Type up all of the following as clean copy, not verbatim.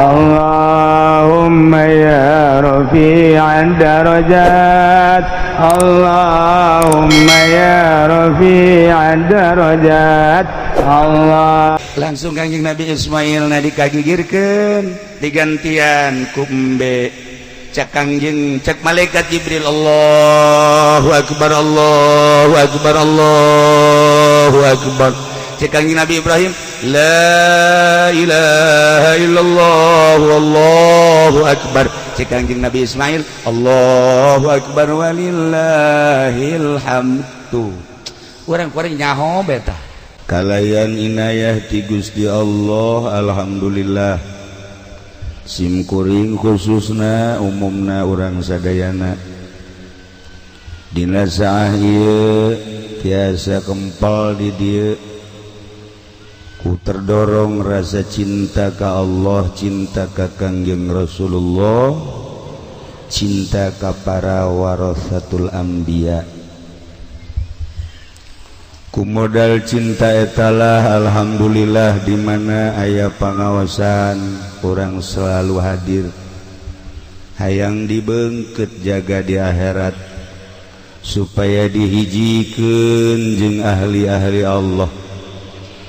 اللهم يا رفيع الدرجات، اللهم يا رفيع الدرجات، الله. Langsung Kangjeng Nabi Ismail na dikagigirkeun, digantian ku embe. Cek Kangjeng, cek malaikat Jibril, "Allahu akbar, Allahu akbar, Allahu akbar." Cek Kangjeng Nabi Ibrahim, "La ilaha illallah, Allahu akbar." Cek Kangjeng Nabi Ismail, "Allahu akbar walillahil hamdu." Urang-urang nyaho beta. Kalayan inayah ti Gusti Allah, alhamdulillah, simkuring khususna, umumna urang sadayana, dina saah ieu tiasa kempal di dieu ku terdorong rasa cinta ka Allah, cinta ka Kangjeng Rasulullah, cinta ka para warasatul anbiya. Ku modal cinta etalah, alhamdulillah, di mana aya pangaosan urang selalu hadir, hayang dibeungkeut jaga di akhirat supaya dihijikeun jeung ahli-ahli Allah.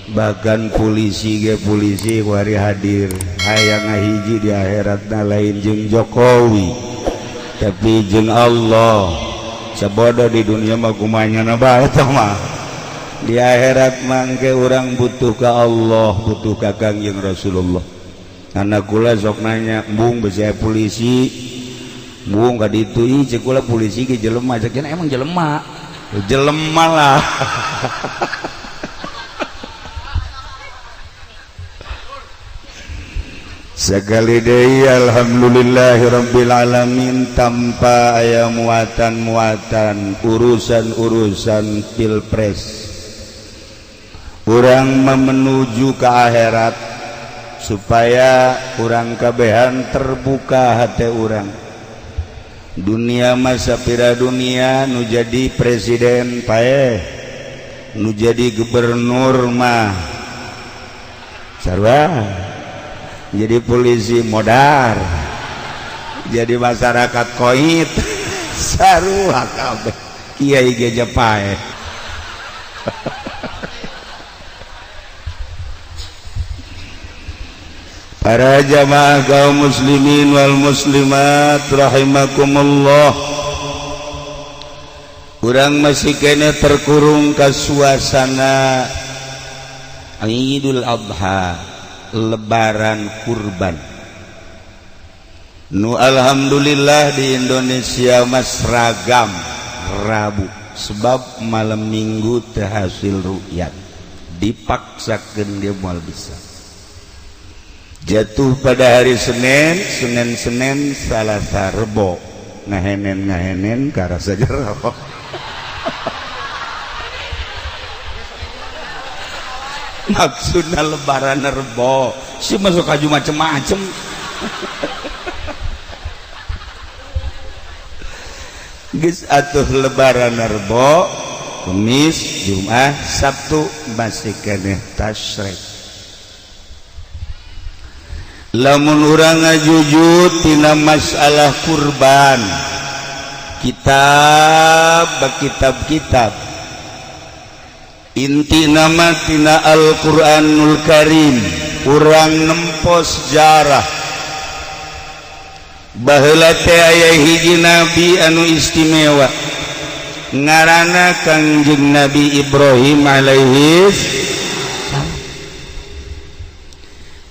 Bahkan polisi ge, polisi wari hadir, hayang ngahiji di akhirat na lain jeung Jokowi, tapi jeung Allah. Sabodo di dunia mah kumanya na bae mah, di akhirat mangke urang butuh ka Allah, butuh ka Kangjeng Rasulullah. Anak kula sok nanya, "Bung, besi polisi, bung, ka ditu." Ih, cek kula, polisi ge jelema. Cek, "Emang jelema?" Jelema lah. Sekali deui, alhamdulillahirabbil alamin, tanpa aya muatan-muatan urusan-urusan pilpres, urang menuju ke akhirat supaya urang kabehan terbuka hati urang. Dunia masa pira dunia, nu jadi presiden paeh, nu jadi gubernur mah sarua, jadi polisi modar, jadi masyarakat koit, sarua kabeh, kiai ge paeh. Para jamaah kaum muslimin wal muslimat rahimakumullah, urang masih kena terkurung ke suasana Idul Adha, Lebaran kurban, nu alhamdulillah di Indonesia mas ragam Rabu, sebab malam Minggu terhasil rukyat, dipaksakan dia mual bisa jatuh pada hari Senin. Senin, Senin, Salasa, Rebo, ngahenen ngahenen karasa jero. Maksudnya Lebaran Rebo si masuk kaju macem-macem. Geus atuh, Lebaran Rebo, Kamis, Jumat, Sabtu masih keneh tasyrik. Lamun urang ngajujud tina masalah kurban, kitab kitab-kitab, inti nama tina Al-Qur'anul Karim, urang nempo sejarah baheula teh aya hiji nabi anu istimewa, ngaranna Kangjeng Nabi Ibrahim alaihi.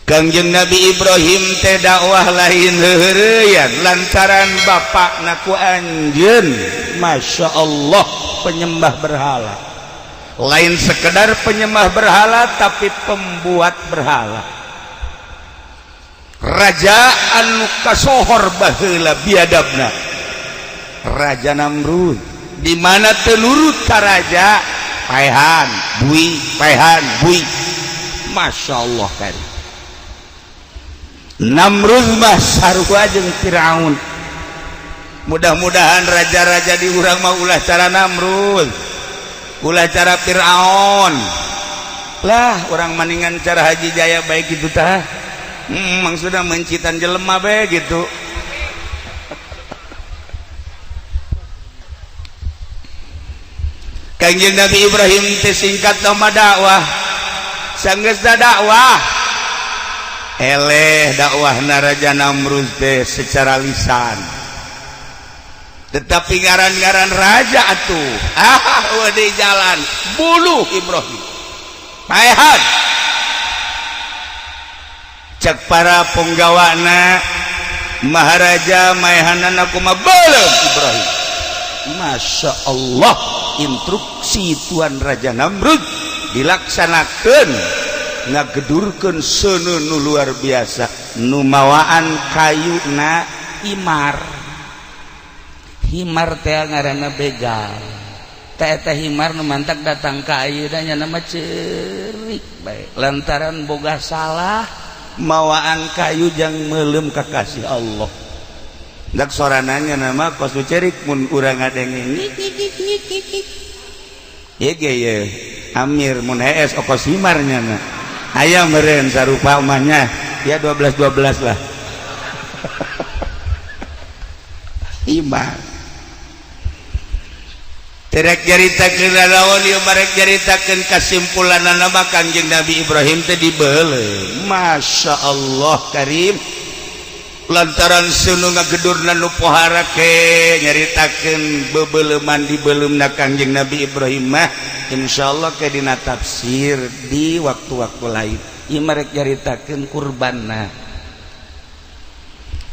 Kangjeng Nabi Ibrahim teh dakwah lain heureuyan lantaran bapak naku anjeun, Masya Allah, penyembah berhala. Lain sekedar penyembah berhala, tapi pembuat berhala, raja anu kasohor baheula biadabna, Raja Namrud, di mana teu nurut ka raja, paehan bui, paehan bui. Masya Allah kan Namrud mah sarua jeung Firaun. Mudah-mudahan raja-raja di urang mah ulah cara Namrud, ulah cara Firaun lah. Urang maningan cara Haji Jaya baik itu tah. Maksudnya mencitan jelema be gitu. Kangjeng Nabi Ibrahim teh singkat nama dakwah. Sanggeus dakwah. Eleh dakwah Raja Namrud teh secara lisan. Tetapi ngaran-ngaran raja atuh. Ah, di jalan bunuh Ibrahim. Paehan. Cek para penggawana Maharaja maehanana kumaha beuleum Ibrahim. Masya Allah, instruksi Tuan Raja Namrud dilaksanakan, ngagedurkeun seuneu nu luar biasa, nu mawaan kayuna himar. Himar teh ngaranna begal. Teh eta himar nu mantak datang ka ayeuna nya nama ceurik bae lantaran boga salah mawaan kayu jang meuleum ka kasih Allah. Dak sorananya nama kos nu cerik mun urang ngadenge ngik ngik ngik ngik ngik. Ye ge ye Amir mun hees okos himarnya na. Aya meureun sarupa omahnya ya 12 12 lah. Himar. Terek nyaritakeun naon ieu barek nyaritakeun kasimpulanna mah Kangjeng Nabi Ibrahim teh dibeuleum. Masya Allah karim. Lantaran seuneu ngagedurna nu pohara ke nyaritakeun bebeuleman dibeuleumna Kangjeng Nabi Ibrahim mah insyaallah ke dina tafsir di waktu-waktu lain. Ieu mah rek nyaritakeun kurbanna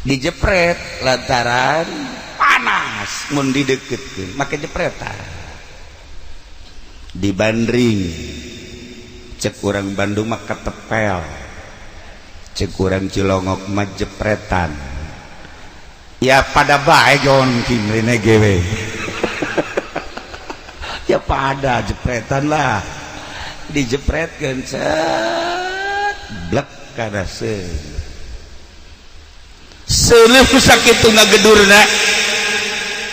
dijepret lantaran panas mun dideketkeun make jepretan dibandring cek urang Bandung mah ketepel, cek urang Cilongok mah jepretan. Ya pada bae jon kimrine gewe. Ya pada jepretan lah, dijepretkeun cet blek kana seuneu. Seuneu sakitu ngagedurna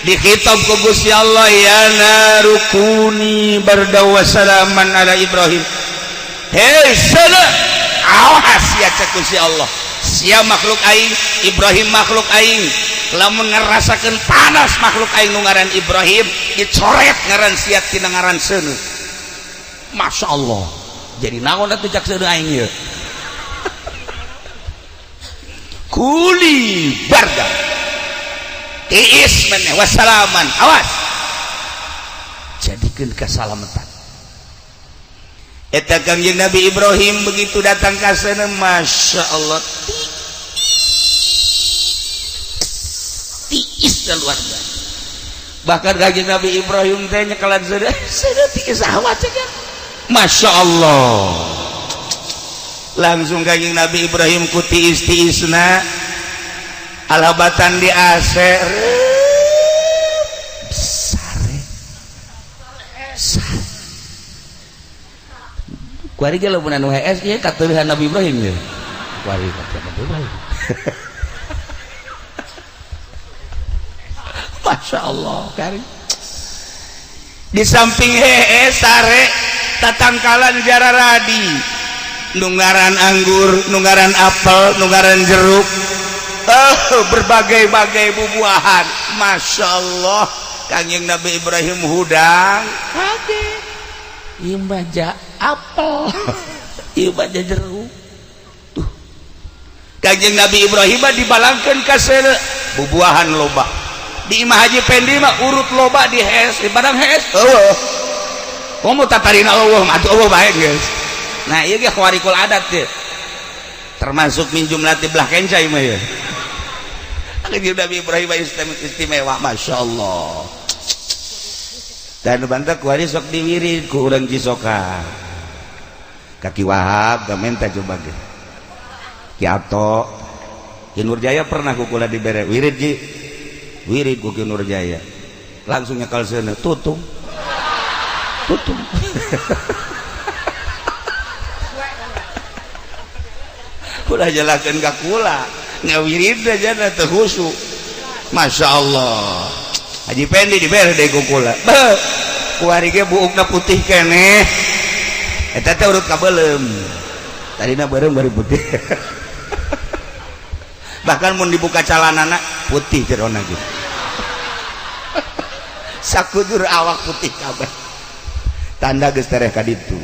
dikhitab ku Gusti Allah, ya narukuni barda wa salaman ala Ibrahim. Hei seuneu, awas ya cek Gusti Allah, sia makhluk aing Ibrahim makhluk aing, lamun ngerasakeun panas makhluk aing nu ngaran Ibrahim dicoret ngaran sia tina ngaran seuneu. Masya Allah, jadi naon atuh cak seuneu aing ieu. Kuli barda tiis maneh wassalaman, awas jadikeun kasalamatan. Eta Kangjeng Nabi Ibrahim begitu datang ka sana, Masya Allah tiis luar biasa. Bahkan Kangjeng Nabi Ibrahim teh nyekelan seuneu, seuneu tiis awat cek. Masya Allah, langsung Kangjeng Nabi Ibrahim ku tiis-tiisna alabatan di AC sare sare. Kuari ge lamun anu hees ieu kateuhan Nabi Ibrahim ye. Kuari kateuhan Nabi Ibrahim. Masya Allah kari. Di samping hees sare tatangkalan jararadi, nunggaran anggur, nunggaran apel, nunggaran jeruk, berbagai-bagai bubuahan. Masya Allah, Kangjeng Nabi Ibrahim hudang kaget. Ieu baja apel, ieu baja jeruk. Tuh. Kangjeng Nabi Ibrahim dibalangkeun ka seuneu bubuahan loba. Di Imah Haji Pendi mah urut loba di hees, di padang hees. Eueuh. Komo tatarina eueuh, atuh eueuh bae geus. Nah, ieu ge khawarikul adat teh. Termasuk min jumlati belah kenca ieu mah ya. Kangjeng Nabi Ibrahim istimewa, Masya Allah. Dan bantah kuari sok diwirid ku urang Cisoka. Kaki Wahab gak minta coba ge. Ki Ato, Ki Nurjaya pernah ku kula dibere wirid ji. Wirid ku Ki Nurjaya. Langsung nyekal seuneu, tutung. Tutung. Kula jelaskeun ka kula, ngawirid aja na teu khusyuk. Masya Allah. Haji Pendi dibere deui ku kula. Beuh, kuari ge buukna putih keneh. Eta teh urut ka beuleum. Tadina beureum bari putih. Bahkan mun dibuka calanana putih jerona gitu, sakujur awak putih kabeh, tanda geus tereh ka ditu.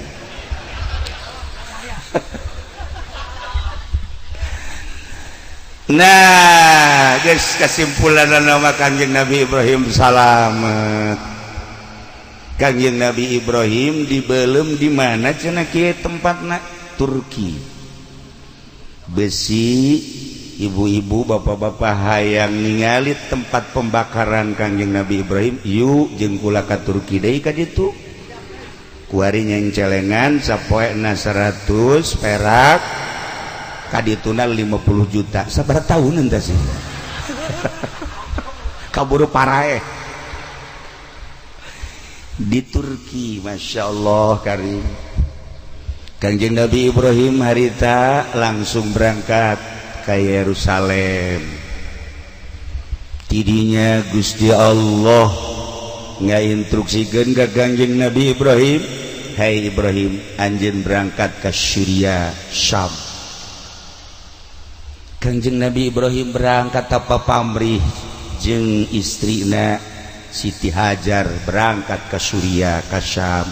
Nah, guys, kesimpulan nama Kanjeng Nabi Ibrahim salamet. Kanjeng Nabi Ibrahim dibelum di mana cenah kieu tempatna? Turki. Besi ibu-ibu, bapak-bapak hayang ningali tempat pembakaran Kanjeng Nabi Ibrahim, yuk jeung kula ka Turki deui ka ditu. Kuari nyencelengan sapoena 100 perak, kadituna 50 juta. Sabar tahun entah sih kaburu paraeh di Turki. Masya Allah karim. Kanjeng Nabi Ibrahim harita langsung berangkat ke Yerusalem. Tidinya Gusti Allah ngainstruksikeun ka Kanjeng Nabi Ibrahim, "Hai Ibrahim, anjeun berangkat ke Syria, Syam." Kanjeng Nabi Ibrahim berangkat tanpa pamrih jeung istrina Siti Hajar, berangkat ke Suriah, ke Syam.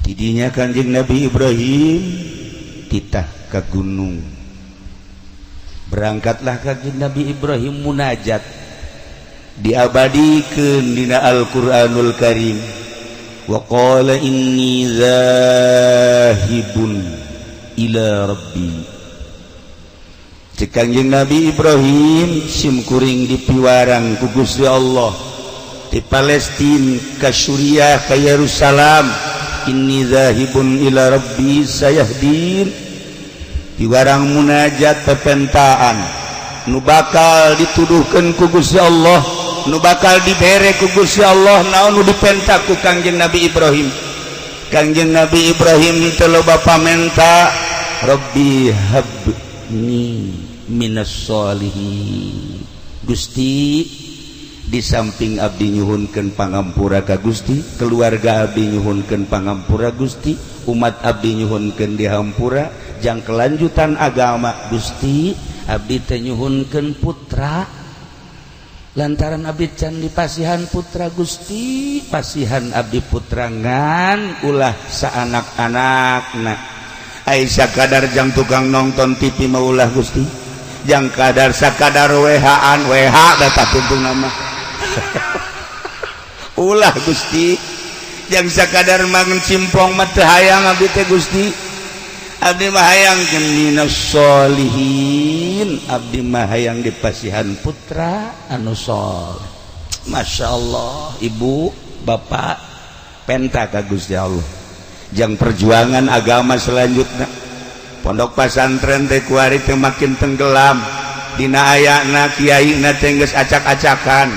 Tidinya Kanjeng Nabi Ibrahim titah ke gunung. Berangkatlah Kanjeng Nabi Ibrahim munajat, diabadikeun dina Al-Qur'anul Karim, wa qala inni zahibun ila rabbi. Cek Kanjeng Nabi Ibrahim, sim kuring dipiwarang ku Gusti Allah di Palestina ka Suriah, ka Yerusalem, inni zahibun ila rabbi sayahdin. Piwarang munajat pepentaan nu bakal dituduhkeun ku Gusti Allah, nu bakal dibere ku Gusti Allah. Naon nu dipenta ku Kangjeng Nabi Ibrahim? Kangjeng Nabi Ibrahim teu loba pamenta, Rabbi habni minas sholihin. Gusti, di samping abdi nyuhunkeun pangampura ka Gusti, keluarga abdi nyuhunkeun pangampura Gusti, umat abdi nyuhunkeun dihampura jang kelanjutan agama Gusti, abdi teh nyuhunkeun putra lantaran abdi can dipasihan putra. Gusti, pasihan abdi putra ngan ulah saanak-anakna. Ai sakadar jang tukang nonton TV mah ulah Gusti, jang kadar sakadar WH-an WH data tuntung nama ulah Gusti, jang sakadar mangan simpong mah teu hayang abdi teh Gusti. Abdi mah hayang minas sholihin, abdi mah hayang dipasihan putra anu soleh. Masya Allah, ibu bapak penta ka Gusti Allah jang perjuangan agama selanjutnya. Pondok pesantren teh kuari teh makin tenggelam dina ayana kiai na teh geus acak-acakan.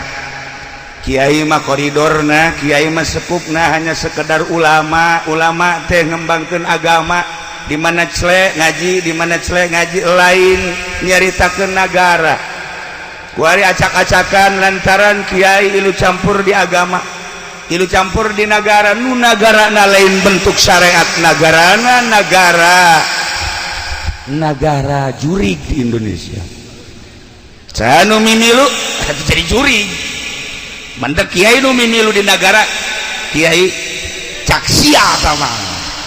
Kiai mah koridorna, kiai mah sekupna hanya sekedar ulama. Ulama teh ngembangkeun agama di mana cele ngaji, di mana cele ngaji, lain nyaritakeun nagara. Kuari acak-acakan lantaran kiai ilu campur di agama, ilu campur di negara. Nu nagara na lain bentuk syariat nagarana, negara negara jurig di Indonesia. Sanu mimilu jadi jurig mandek kiai nu mimilu di negara, kiai caksia sama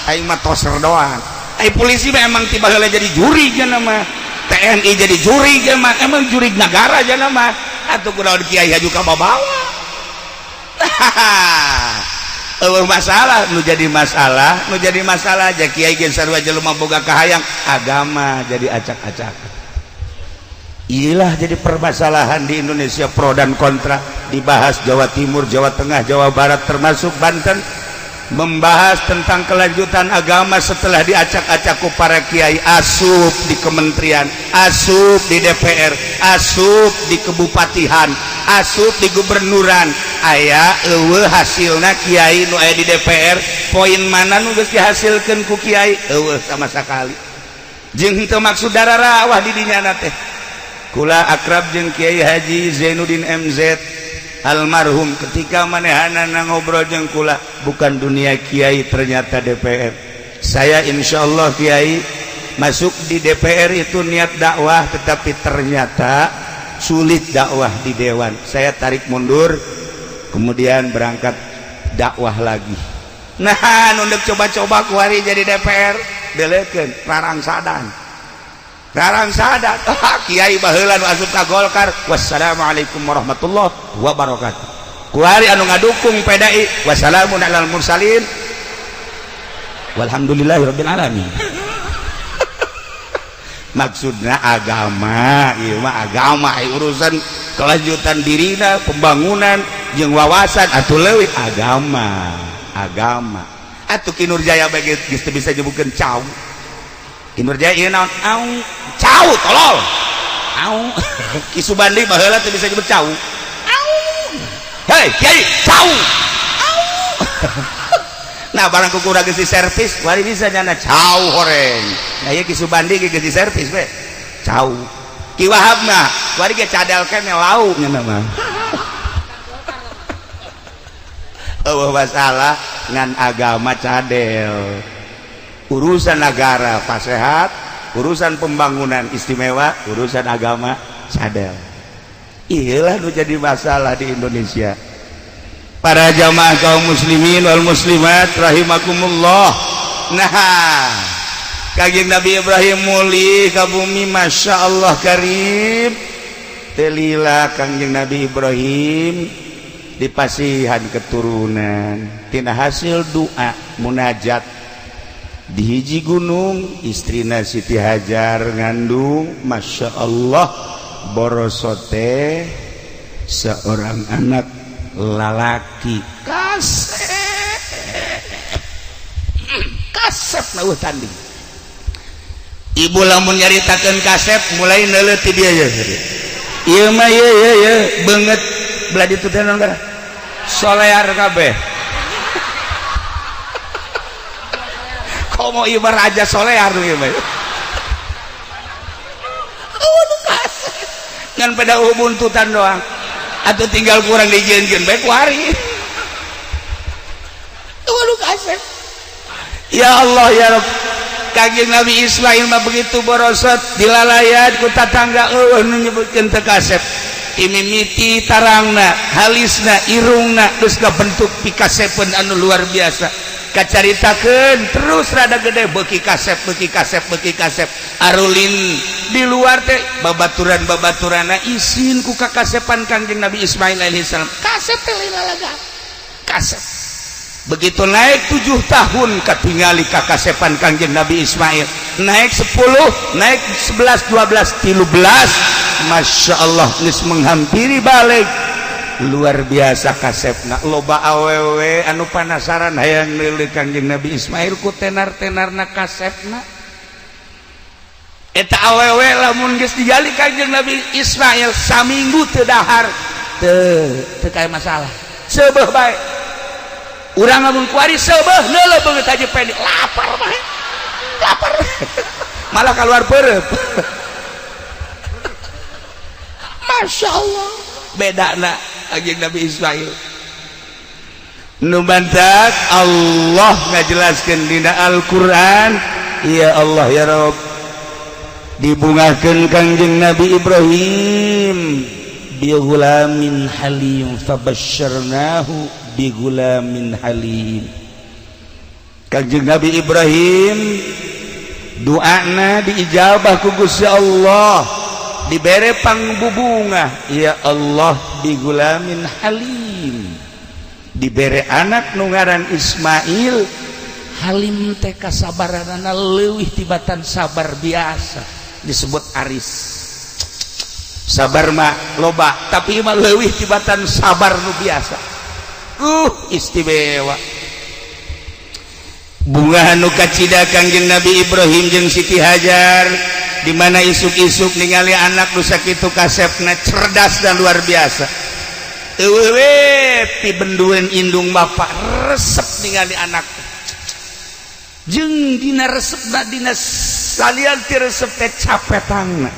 aing mah toser doang. Ai polisi mah emang tiba heula jadi jurig mah, TNI jadi jurig mah, emang jurig negara aja mah. Atuh kunaon kiai haju ka babawa? Eueuh masalah nu jadi masalah, nu jadi masalah aja kiai ge sarua jelema boga kahayang agama jadi acak-acakan. Inilah jadi permasalahan di Indonesia, pro dan kontra dibahas Jawa Timur, Jawa Tengah, Jawa Barat, termasuk Banten, membahas tentang kelanjutan agama setelah diacak-acak ku para kiai asup di kementerian, asup di DPR, asup di kebupatihan, asup di gubernuran. Aya eueuh hasilna kiai nu aya di DPR? Poin mana nu geus dihasilkeun ku kiai? Eueuh sama sekali. Jeung henteu maksud dararawah di dinya teh. Kula akrab jeung Kiai Haji Zainuddin MZ almarhum. Ketika manehanana ngobrol jeung kula bukan dunia kiai, ternyata DPR. Saya insya Allah kiai Masuk di DPR itu niat dakwah, tetapi ternyata sulit dakwah di dewan. Saya tarik mundur, kemudian berangkat dakwah lagi. Nah, nunduk coba-coba kuari jadi DPR, delekeun rarangsadan. Rarangsadan. Ah, kiai baheula nu asup ka Golkar. Wassalamualaikum warahmatullahi wabarakatuh. Kuari anu ngadukung PDI, wassalamun alal mursalin. Walhamdulillahirabbil alamin. Maksudnya agama, ieu mah agama, urusan kelanjutan dirina, pembangunan jeung wawasan atuh leuwih agama, agama. Atuh Ki Nurjaya bae geus teu bisa nyebutkeun cau. Ki Nurjaya ieu naon? Au, cau tolol. Au. Ki Subandi baheula teu bisa nyebut cau. Au. Hei, kiai, cau. Au. Nah, barang ku urang geus diservis, wari bisa nyana cau horeng. Nah, ieu Ki Subandi ge geus diservis we. Cau. Ki Wahab mah wari ge cadel keneh lau nya mah. Eueuh masalah ngan agama cadel. Urusan negara pasehat, urusan pembangunan istimewa, urusan agama cadel. Iyalah nu jadi masalah di Indonesia. Para jamaah kaum muslimin wal muslimat rahimakumullah. Nah, Kangjeng Nabi Ibrahim mulih ka bumi, Masya Allah karim. Telila Kangjeng Nabi Ibrahim dipasihan keturunan tina hasil doa munajat di hiji gunung, istrina Siti Hajar ngandung. Masya Allah, borosote seorang anak lalaki kasep kasep na tanding. Ibu lamun nyaritakeun kasep mulai neuleuh ti dia ya. Ieu mah ieu ieu ieu beungeut belah ditu teh naon solear kabeh. Komo ieu mah raja solear ieu mah. Oh, kasep ngan pada buntutan doang. Atau tinggal kurang dijieun-jieun bae ku hari. Waduh kasep. Ya Allah ya Rabb. Kangjeng Nabi Ismail mah begitu borosot dilalayat ku tatangga eueuh nu nyebutkeun teu kasep. Imimiti tarangna, halisna, irungna geus kabentuk pikasepeun anu luar biasa. Kacaritakeun terus rada gede beuki kasep, beuki kasep, beuki kasep. Arulin di luar teh babaturan-babaturana isin ku kakasepan Kangjeng Nabi Ismail alaihissalam. Kasep teh lalaga. Kasep. Begitu naik 7 tahun katingali kakasepan Kangjeng Nabi Ismail. Naik 10, naik 11, 12, 13. Masya Allah geus menghampiri balik. Luar biasa kasepna. Loba awewe anu panasaran hayang neuleuh Kangjeng Nabi Ismail ku tenar-tenarna kasepna. Eta awewe lamun geus digali Kangjeng Nabi Ismail saminggu teu dahar teu teu kaya masalah. Seubeuh bae. Urang lamun kuari seubeuh neuleuh beungeut aja pendi lapar mah. Lapar. Malah keluar perep. Masya Allah. Beda na Kangjeng Nabi Ismail. Nu bantak Allah ngajelaskeun dina Al-Qur'an, ya Allah ya Rabb. Dibungahkeun Kangjeng Nabi Ibrahim bi ghulamin halim fabasyarnahu bi ghulamin halim. Kangjeng Nabi Ibrahim doana diijabah ku Gusti Allah, dibere pangbubungah ya Allah bi ghulamin halim, dibere anak nu ngaran Ismail. Halim teh kasabaranana leuwih tibatan sabar biasa, disebut aris. Sabar mah loba, tapi mah leuwih tibatan sabar nu biasa. Istimewa. Bunga nu kacida Kangjeng Nabi Ibrahim jeung Siti Hajar, di mana isuk-isuk ningali anak nu sakitu kasepna cerdas dan luar biasa. Eueuh we pibenduen indung bapak resep ningali anak. Jeung dina resepna dina salian ti resep teh capetangna.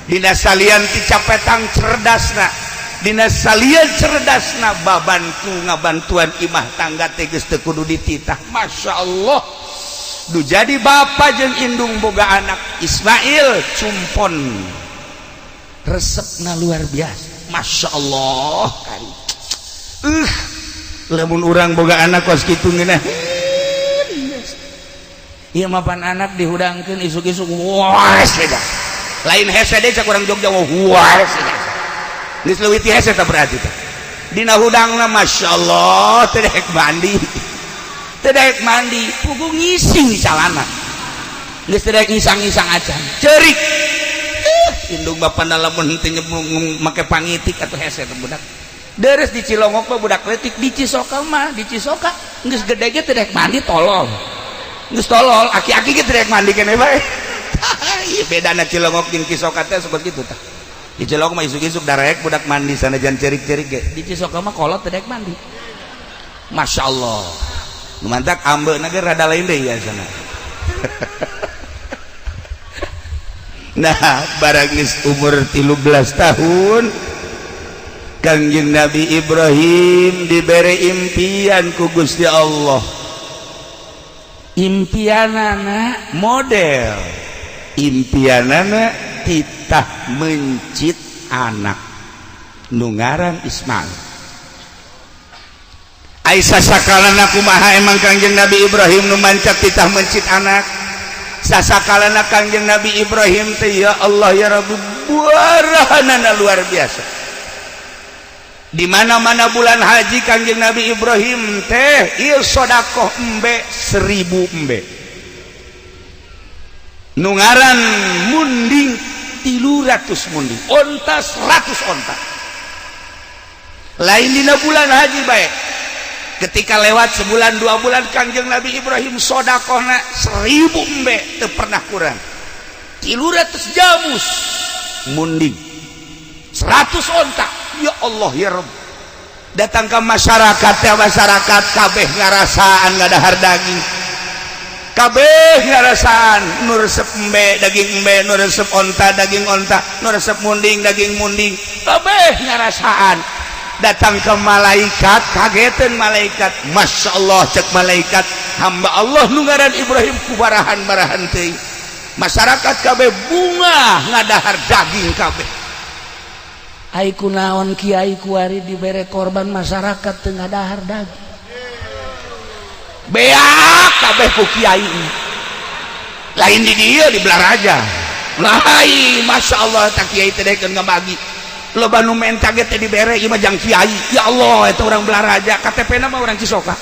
Dina salian ti capetang cerdasna. Dina salian cerdasna babantu ngabantuan imah tangga teh geus teu kudu dititah. Masya Allah. Du jadi bapa jeung indung boga anak Ismail cumpon resepna luar biasa. Masya Allah kari. Lamun urang boga anak kos kitu ngeunah. Ieu mah pan anak dihudangkeun isuk-isuk wah hese. Lain hese deui cak urang Jogja wah hese. Geus leuwih ti hese tah berarti teh. Dina hudangna Masya Allah teu daek mandi. Teu daek mandi, puguh ngising calana. Geus teu daek ngisang-ngisang acan. Ceurik. Indung bapana lamun teu make pangitik atuh hese teh budak. Deres di Cilongok mah budak leutik, di Cisoka mah, di Cisoka geus gede ge teu daek mandi tolol. Geus tolol, aki-aki ge teu daek mandi keneh bae. Ieu bedana Cilongok jeung Cisoka teh seperti kitu tah. Di Cilongok mah isuk-isuk darek budak mandi sanajan ceurik-ceurik ge. Di Cisoka mah kolot teu daek mandi. Masya Allah. Mantak ambeuna ge rada lain deui ya sana. Nah, barang geus umur 13 tahun Kangjeng Nabi Ibrahim dibere impian ku Gusti Allah. Impianana model, impianana titah mencit anak nu ngaran Ismail. Aisyah sakalana kumaha emang Kangjeng Nabi Ibrahim nu mancak titah mencit anak. Sasakalana Kangjeng Nabi Ibrahim teh ya Allah ya Rabbi buarahanana luar biasa. Di mana-mana bulan haji Kangjeng Nabi Ibrahim teh ieu sedekah embe 1000 embe. Nu ngaran munding 300 munding, onta 100 onta. Lain dina bulan haji bae. Ketika lewat sebulan 2 bulan Kangjeng Nabi Ibrahim sodakohna 1000 embe teu pernah kurang. 300 jamus munding, 100 onta. Ya Allah ya Rabb. Datang ke masyarakat ya masyarakat kabeh ngarasaan ngadahar daging. Kabeh ngarasaan nu resep embe daging embe, nu resep onta daging onta, nu resep munding daging munding. Kabeh ngarasaan. Datang ke malaikat kagetan malaikat. Masya Allah cek malaikat, hamba Allah nu ngaran Ibrahim kubarahan-barahan teuing. Masyarakat kabeh bunga ngadahar daging kabeh. Ai kunaon kiai kuari dibere korban masyarakat teu ngadahar daging. Beak kabeh ku kiai. Lain di dieu di Belaraja. Lain Masya Allah tak kiai teh daekeun ngabagi. Loba nu menta ge teh dibere ieu mah jang kiai. Ya Allah eta urang Belaraja, KTP-na mah urang Cisoka.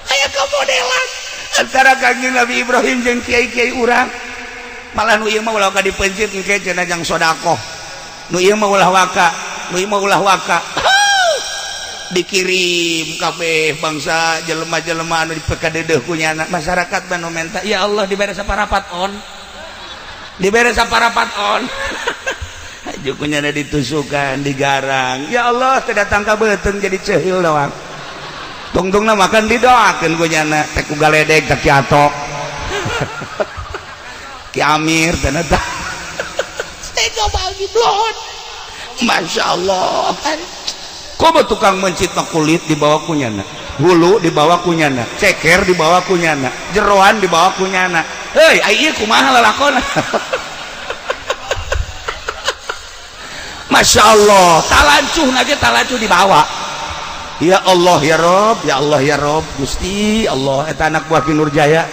Aya kamodelan antara Kangjeng Nabi Ibrahim jeung kiai-kiai urang. Malah nu ieu mah ulah waka dipencit engke cenah jang sedekah. Nu ieu mah ulah waka, nu ieu mah ulah waka. Dikirim kabeh bangsa jelema-jelema anu dipekadeudeeh ku nyana. Masyarakat mah nu menta, ya Allah dibere saparapat on. Dibere saparapat on. Haju ku nyana ditusukan, digarang. Ya Allah teu datang ka beuteung jadi ceuhil doang. Tungtungna makan didoakeun ku nyana teh ku galedeg teh Ki Ato. Ki Amir teh eta. Tega bagi blon. Masya Allah. Komo tukang mencit mah kulit dibawa ku nyana, hulu dibawa ku nyana, ceker dibawa ku nyana, jeroan dibawa ku nyana. Hei, ai ieu kumaha lalakona? Masya Allah, talancuh nage talancuh dibawa. Ya Allah ya Rob, ya Allah ya Rob, Gusti Allah eta anak buah Ki Nurjaya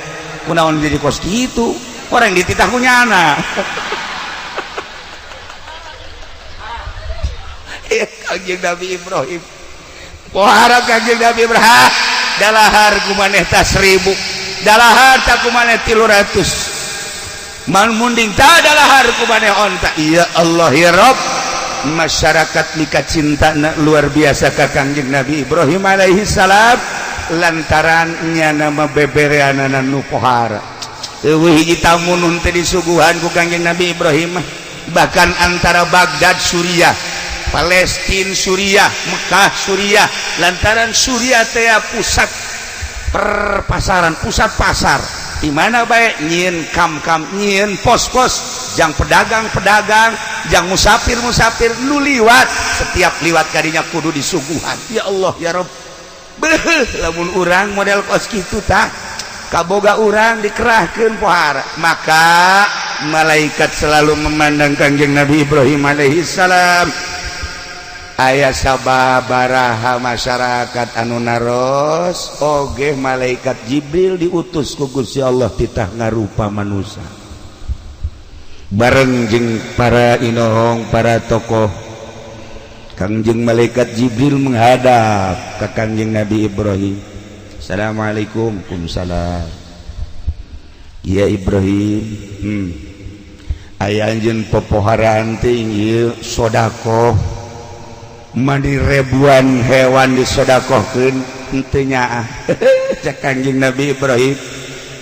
kunaon jadi kos kitu? Orang dititah ku nyana. Kangjeng Nabi Ibrahim pohara Kangjeng Nabi Ibrahim dalahar kumaneh ta 1000 dalahar ta kumaneh 300 man munding ta dalahar kumaneh onta. Ya Allah ya Rob, masyarakat mika cinta luar biasa ka Kangjeng Nabi Ibrahim alaihi salam lantaran nyana mah bebereanana nu pohara. Eueuh hiji tamu nu teu disuguhan ku Kangjeng Nabi Ibrahim, bahkan antara Baghdad Suriah, Palestina Suriah, Mekah Suriah, lantaran Suriah teh pusat perpasaran, pusat pasar. Di mana bae nyieun kam-kam, nyieun pos-pos, jang pedagang-pedagang, jang musafir-musafir nu liwat, setiap liwat kadinya kudu disuguhan. Ya Allah ya Rob. Beuh, lamun urang model kos kitu tah kaboga urang dikerahkeun pohara. Maka malaikat selalu memandang Kangjeng Nabi Ibrahim alaihi salam. Aya sababaraha masyarakat anu naros oge malaikat Jibril diutus ku Gusti Allah titah ngarupa manusia bareng jeung para inohong, para tokoh. Kangjeng malaikat Jibril menghadap ke Kangjeng Nabi Ibrahim. Assalamualaikum. Waalaikumsalam. Ya Ibrahim, aya anjeun popoharaan teh ieu sodakoh mani ribuan hewan disodakohkeun henteu nyaah. Cek Kangjeng Nabi Ibrahim,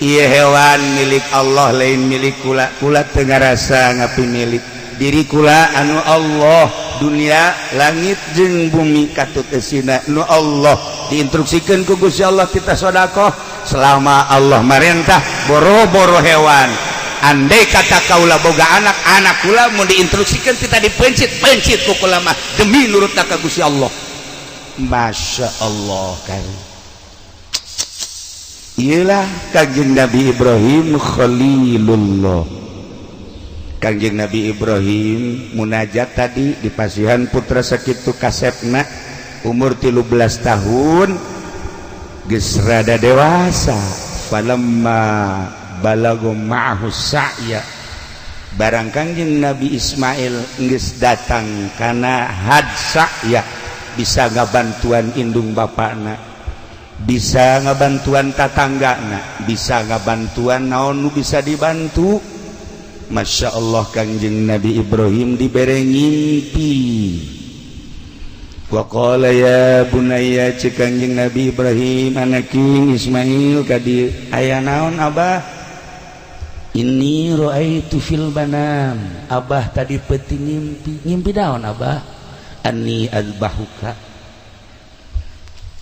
ieu hewan milik Allah, lain milik kula. Kula teu ngarasa ngapi milik diri kula. Anu Allah dunia, langit jeung bumi katut eusina nu Allah. Diinstruksikeun ku Gusti Allah kita sodakoh selama Allah marentah boro-boro hewan, andai kata kaula boga anak, anak kula mau diinstruksikan kita dipencit, pencit ku kula mah demi nurut ka Gusti Allah. Masya Allah kan. Iyalah Kangjeng Nabi Ibrahim Khalilullah. Kangjeng Nabi Ibrahim munajat tadi di pasihan putra sakitu kasepna, umur 13 tahun geus rada dewasa. Falamma balagu ma'ahu sa'ya, barang Kangjeng Nabi Ismail geus datang kana had sa'ya, bisa ngabantuan indung bapakna, bisa ngabantuan tatanggana, bisa ngabantuan naon nu bisa dibantu. Masya Allah, Kangjeng Nabi Ibrahim dibere ngimpi. Waqala ya bunayya, cek Kangjeng Nabi Ibrahim, anaking Ismail kadi. Aya naon, Abah? Inni ra'aitu fil manam, Abah tadi peuting ngimpi. Ngimpi naon, Abah? Anni azbahuka,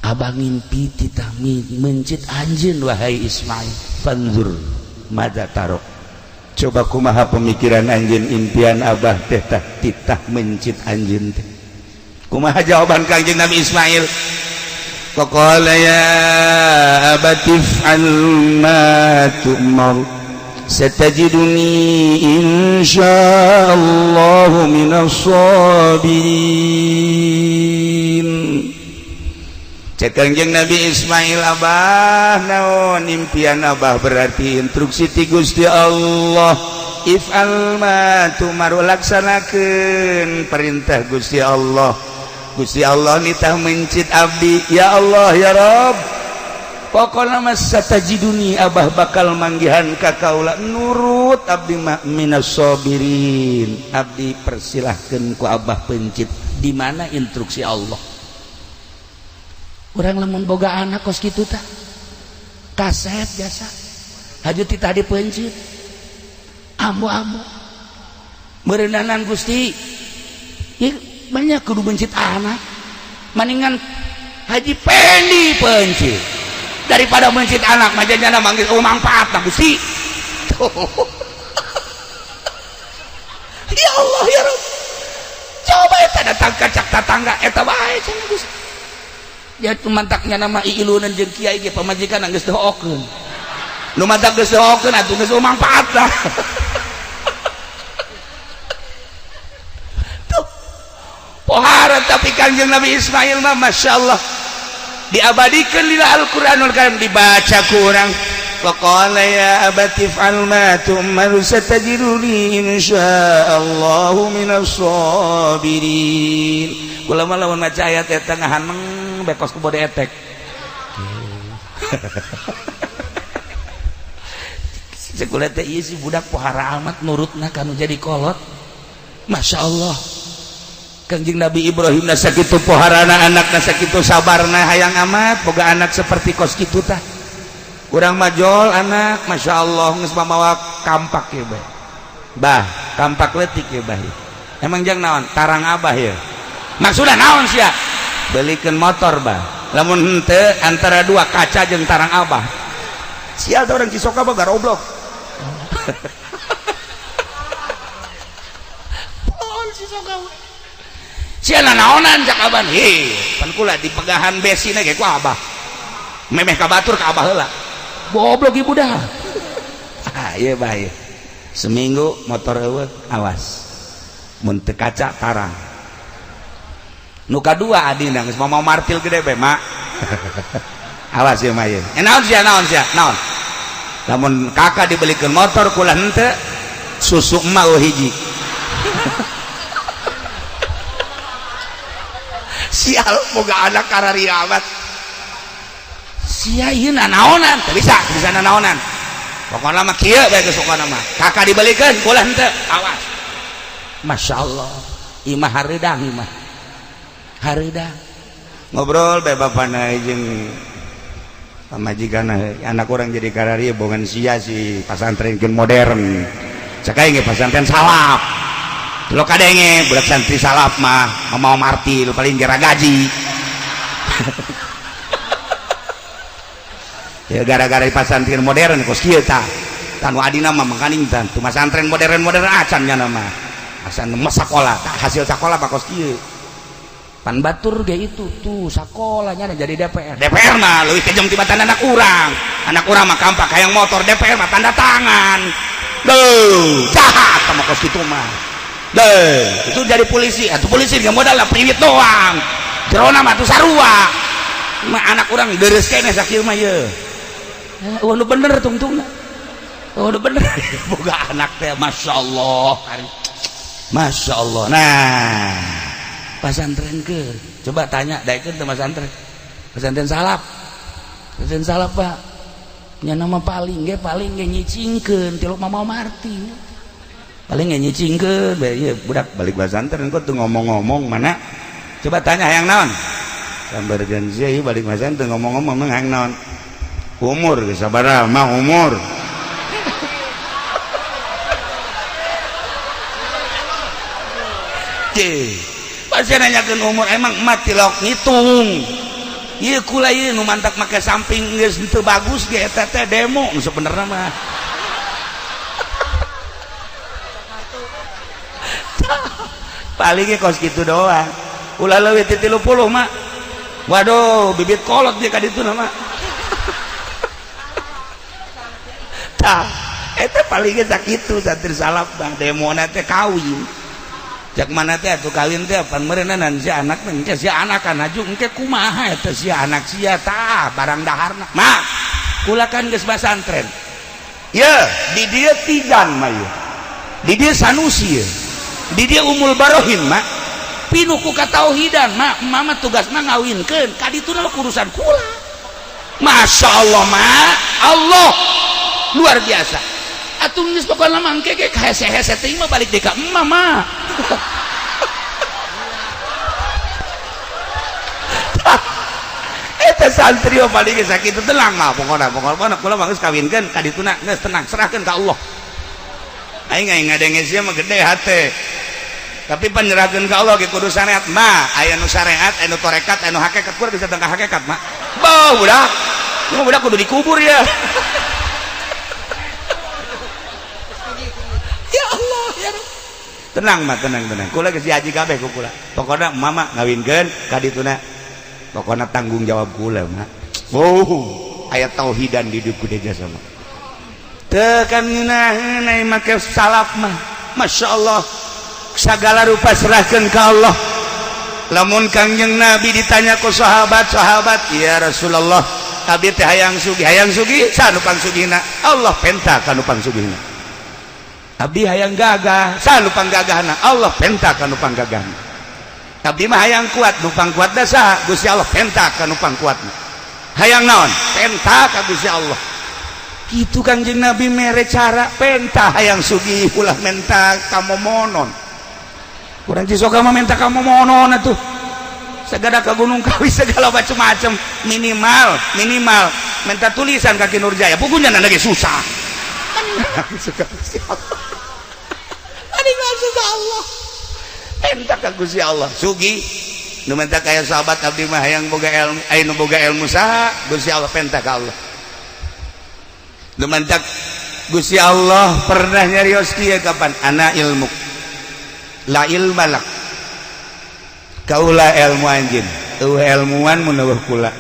Abah ngimpi titah mencit anjeun, wahai Ismail. Fanzur madza taro, coba kumaha pemikiran anjeun, impian Abah teh tah titah mencit anjeun teh kumaha? Jawaban Kangjeng Nabi Ismail, faqala ya abati if'al ma tu'mar, satajiduni insyaallah minas sabirin. Cek Kangjeng Nabi Ismail, Abah, naon impian Abah berarti instruksi ti Gusti Allah. If'al ma tu'mar, laksanakeun perintah Gusti Allah. Gusti Allah nitah mencit abdi. Ya Allah, ya Rob, pokokna mah satajiduni, Abah bakal manggihan ka kaula nurut abdi mah, minas sabirin. Abdi persilahkeun ku Abah pencit. Di mana instruksi Allah? Urang lamun boga anak kos kitu tah kasep jasa haju titah dipencit, ambo-ambo meureunanan Gusti. Ya, banyak kudu mencit anak, maningan Haji Pendi pencit daripada mencit anak majanya manggil oh manfaat nah Gusti. Ya Allah, ya Rabb, coba eta datang ka cak tatangga eta bae cenah Gusti. Ya mantaknya nama iilunan jeung kiai ge pamajikan geus doakeun nu mantak geus doakeun atuh geus manfaat lah. Tuh pohara. Tapi Kangjeng Nabi Ismail mah Masya Allah diabadikan lila Al-Qur'anul Karim, dibaca ku urang. Faqala ya abati if'al ma tu'mar, satajiduni insyaallahu minas sabirin. Kula mah lamun maca ayat eta ngahaneng bekos ku bode etek. Cek teh ieu si budak pohara amat nurutna kanu jadi kolot. Masya Allah, Kangjeng Nabi Ibrahim na sakitu poharana anak, na sakitu sabarna, hayang amat boga anak seperti kos kitu tah. Urang majol anak, Masya Allah, geus mamawa kampak ya bah, bah kampak letik ya bah. Emang jang naon tarang Abah ya? Maksudna naon sia? Belikan motor bah, lamun henteu antara dua kaca jeung tarang Abah. Sial teh orang Cisoka mah garoblok. Sia naonan cak aban. Hei, pan kula di pegahan besi ge ku abah. Memeh ka batur ka abah heula. Goblok ibu dah. Ah, ieu bae. Seminggu motor eueuh, awas. Mun teu kaca tarang. Nu kadua adina geus mau martil gede bae, Mak. Awas ieu mah ieu. Eh naon sia naon sia? Naon? Lamun kakak dibelikeun motor kula henteu, susu emak eueuh hiji. Sial boga anak kararia amat. Sia ieu nanaonan, teu bisa, teu bisa nanaonan. Pokona mah kieu bae geus pokona mah. Kakak dibelikeun kula henteu, awas. Masya Allah, imah hareudang imah. Hareudang. Ngobrol bae bapana jeung pamajikan anak orang jadi kararia bongan sia si pasantren modern. Cek aing ge pasantren salaf. Lo kadenge budak santri salaf mah mau martil paling gera gaji. Ya gara-gara di pasantren modern kos kieu tah. Tanu adina mah mangkaning tah. Tu pasantren modern-modern acan nya mah. Acan mah sakola, tah hasil sakola mah kos kieu. Pan batur ge itu tuh sakolanya jadi DPR. DPR mah leuwih kejam tibatan anak urang. Anak urang mah kampak hayang motor, DPR mah tanda tangan. Duh, jahat sama kos kitu mah. Deh, itu jadi polisi. Atuh polisi ge modal lah priwit doang. Jerona mah tuh sarua. Mah anak urang deres keneh sakieu mah ye. Wah nu bener tungtungna. Oh nu bener. Boga anak teh masyaallah. Masyaallah. Nah, pasantren ke. Coba tanya daekeun teh pasantren. Pasantren salaf. Pasantren salaf, Pak. Nya nama paling ge nyicingkeun tilok mama marti. Paling ge nyicingkeun bae ieu budak balik pasantren kok tuh ngomong-ngomong mana? Coba tanya hayang naon? Sambarkeun sia ieu balik pasantren ngomong-ngomong mah hayang naon? Umur geus sabaraha mah umur. Cih, pasti nanyakeun umur emang emak tilok ngitung. Ieu kula ieu nu mantak make samping geus teu bagus ge eta teh demo nu sebenarna mah. Paling ge kos kitu doang. Ulah leuwih ti 30 mah. Waduh, bibit kolot dia ka ditu mah. Tah, eta paling ge sakitu santri salaf mah demona teh kawin. Cak mana teh atuh kawin teh pan meureunna si anak teh si anak kan aju engke kumaha eta si anak sia tah barang daharna. Mak, kula kan geus pasantren. Ye, di dieu Tijan mah ye. Di dieu Sanusi ye. Di dieu Umul Barohin mak. Pinuh ku katauhidan mak, mama tugas mah ngawinkeun ka dituna urusan kula. Masya Allah mak, Allah luar biasa. Atuh geus pokona mah engke ge hese-hese teuing mah balik deui ka emak mah. Eta santri mah paling geus sakitu tenang mah pokona pokona kula mah geus kawinkeun ka dituna geus tenang serahkeun ka Allah. Aing aing ngadenge sia mah gede hate. Tapi penyerahkeun ka Allah ge kudu syariat mah, aya nu syariat, aya nu tarekat, aya nu hakikat, kudu bisa tengah hakikat mah. Beuh budak. Ieu budak kudu dikubur ya. Ya Allah ya Rabb. Tenang mah tenang tenang. Kula geus diaji kabeh ku kula. Pokona mama ngawinkeun ka dituna. Pokona tanggung jawab kula mah. Oh, aya tauhidan di hidup kudu jasa mah. Teu kan ngeunaheun ai make salaf mah. Masyaallah. Segala rupa serahkeun ka Allah. Lamun Kangjeng Nabi ditanya ku sahabat-sahabat, ya Rasulullah, abdi teh hayang sugih saha nu pangsugihna? Allah penta ka nu pangsugihna. Abdi hayang gagah, saha nu panggagahna? Allah penta ka nu panggagahna. Abdi mah hayang kuat, nu pangkuatna saha? Gusti Allah penta ka nu pangkuatna. Hayang naon? Penta ka Gusti Allah. Kitu Kangjeng Nabi mere cara penta hayang sugih ulah menta kamomonon. Kurang Cisoka mah minta kamomonon atuh. Segala ke Gunung Kawi segala macam-macam minimal minimal minta tulisan kaki Nurjaya pugunya lagi susah. Suka Gusti Allah. Aduh Allah. Minta ka Gusti Allah. Sugi nu minta kaya sahabat abdi mah hayang boga ilmu, aya nu boga ilmu saha? Gusti Allah penta ka Allah. Nu minta Gusti Allah pernah nyarios kieu kapan? Ana ilmu la ilma lak. Kaula ilmu anjeun, eueuh ilmuwan mun eueuh kula.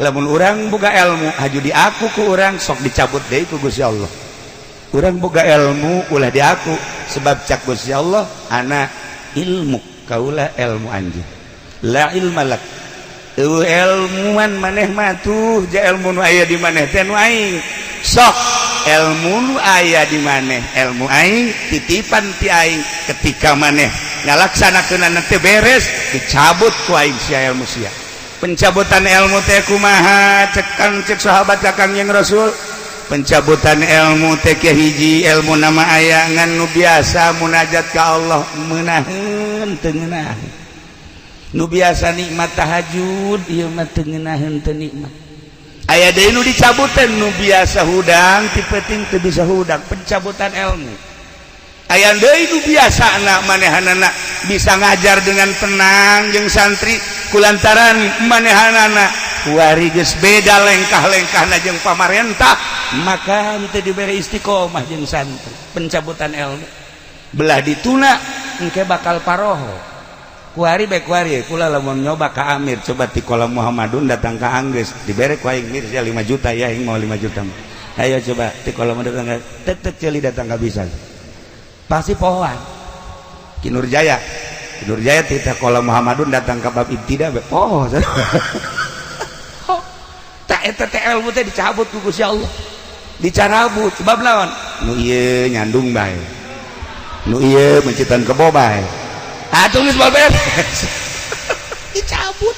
Lamun urang boga ilmu haju diaku ku urang, sok dicabut deui ku Gusti Allah. Urang boga ilmu ulah diaku, sebab cak Gusti Allah, ana ilmu, kaula ilmu anjeun. La ilma lak, eueuh ilmuwan maneh mah. Tuh ja ilmu nu aya di maneh teh nu aing. Sok ilmu nu aya di maneh ilmu aing, titipan ti aing. Ketika maneh ngalaksanakeun teh beres, dicabut ku aing sia ilmu sia. Pencabutan ilmu teh kumaha? Cekan cek sahabat ka Kangjeng Rasul, pencabutan ilmu teh hiji, ilmu nama aya ngan nu biasa munajat ka Allah meunaheun teu ngeunah, nu biasa nikmat tahajud ieu mah teu ngeunaheun, teu nikmat. Aya deui nu dicabutan, nu biasa hudang ti peuting teu bisa hudang, pencabutan ilmu. Aya deui nu biasa anak manehanana bisa ngajar dengan tenang jeung santri, kulantaran manehanana kuari geus beda lengkah-lengkahna jeung pamarentah, maka henteu dibere istiqomah jeung santri, pencabutan ilmu. Belah dituna engke bakal paroho kuari bae. Kuari kula lamun nyoba ka Amir, coba ti kolam Muhammadun datang ka Anggeus, dibere ku aing, "Mir, 5 juta ya, aing mau 5 juta." Ayo coba ti kolam datang ka tek tek ceuli datang ka bisa pasti pohoan. Ki Nurjaya, Ki Nurjaya ti kolam Muhammadun datang ka bab ibtida, oh tak eta teh ilmu teh dicabut ku Gusti Allah, dicarabut. Sebab lawan nu ieu nyandung bae, nu ieu mencitan kebo bae, atuh geus beres dicabut.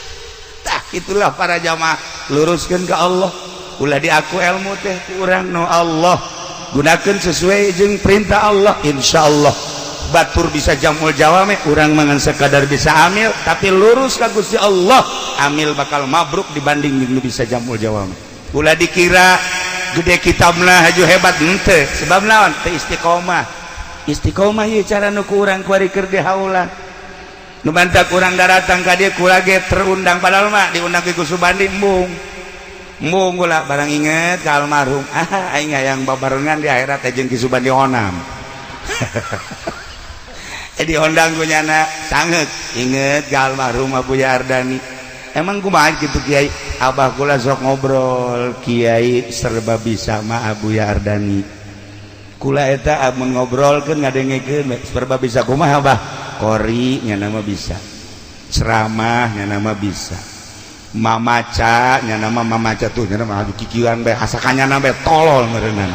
Tah itulah para jamaah, luruskeun ke Allah, ulah diaku ilmu teh ku urang. No Allah gunakan sesuai jeung perintah Allah, insyaallah batur bisa jamul jawame. Urang mangan sekadar bisa amil, tapi lurus ka Gusti Allah, amil bakal mabruk dibanding jeung bisa jamul jawame. Ulah dikira gede kitabna haju hebat, henteu. Sebab naon? Teu istiqomah. Istiqomah ieu cara nu ku urang kuari keur di haulan. Nu mantak urang daratang ka dieu, kula ge terundang, padahal mah diundang ku Subandi embung embung. Kula barang inget ka almarhum, ah aing hayang babarengan di akhirat teh jeung Ki Subandi Onam. Diundang ku nyana sanget, inget ka almarhum Abuya Ardani. Emang kumaha gitu Kiai? Abah kula sok ngobrol, Kiai serba bisa mah Abuya Ardani. Kula eta amun ngobrolkeun, ngadengekeun, serba bisa kumaha, Abah? Kori nya nama bisa, ceramah nya nama bisa, mamaca nya nama mamaca tuh nya nama adu kikieuan bae, asa kanyana bae tolol meureunana.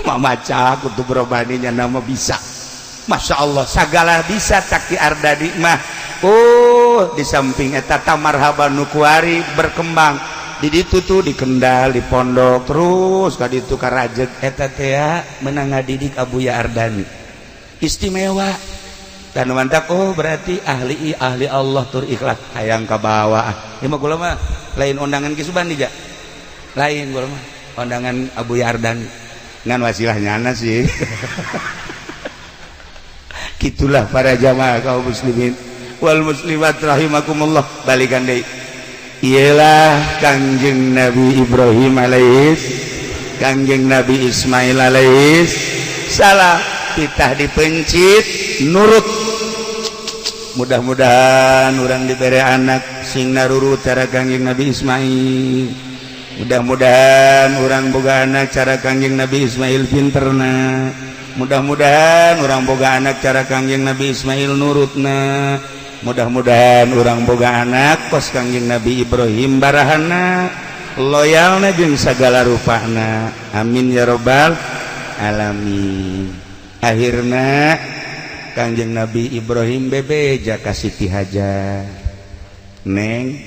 Mamaca kutub robani nya nama bisa. Masya Allah, segala bisa cak Ki Ardani mah. Oh, di samping eta marhaban nu kuari berkembang di ditu tuh, di Kendal, di pondok, terus ka ditu ka Rajeg eta teh menang ngadidik Abuya Ardani istimewa dan mantap. Oh, berarti ahli ahli Allah tur ikhlas, hayang ka bawah. Ieu mah kula mah lain undangan Ki Subandi ja, lain, kula mah undangan Abuya Ardani ngan wasilah nyana sih. Gitulah para jamaah kaum muslimin wal muslimat rahimakumullah. Balikan deui, ialah Kangjeng Nabi Ibrahim alaihis, Kangjeng Nabi Ismail alaihis salam, titah dipencit nurut. Mudah-mudahan urang diberi anak sing narurut cara Kangjeng Nabi Ismail. Mudah-mudahan urang boga anak cara Kangjeng Nabi Ismail pinterna. Mudah-mudahan urang boga anak cara Kangjeng Nabi Ismail nurutna. Mudah-mudahan urang boga anak kos Kangjeng Nabi Ibrahim barahana, loyalna jeung segala rupana. Amin ya robbal alamin. Akhirna Kangjeng Nabi Ibrahim bebeja ka Siti Hajar, "Neng,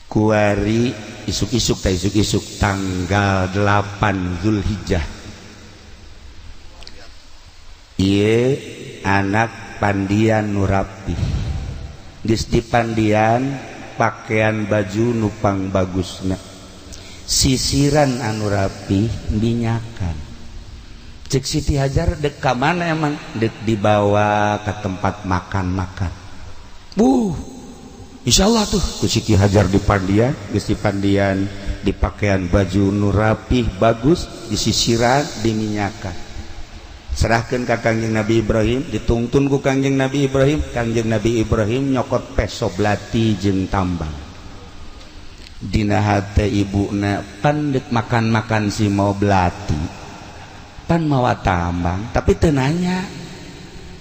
kuari isuk-isuk teh, isuk-isuk tanggal 8 Zulhijjah ieu anak pandian nu rapih, geus dipandian, pakaian baju nupang bagusna, sisiran anu rapih, minyakan." Cek Siti Hajar, "Dek ka mana emang?" "Dek dibawa ke tempat makan-makan." Buh, insyaallah tuh ku Siti Hajar dipandian, geus dipandian, dipakaian baju nu rapih bagus, disisiran, diminyakan. Serahkan ka Kangjeng Nabi Ibrahim, ditungtun ku Kangjeng Nabi Ibrahim. Kangjeng Nabi Ibrahim nyokot peso belati jeung tambang. Dina hate ibuna, "Pan dek makan-makan si mau belati, pan mawa tambang." Tapi teu nanya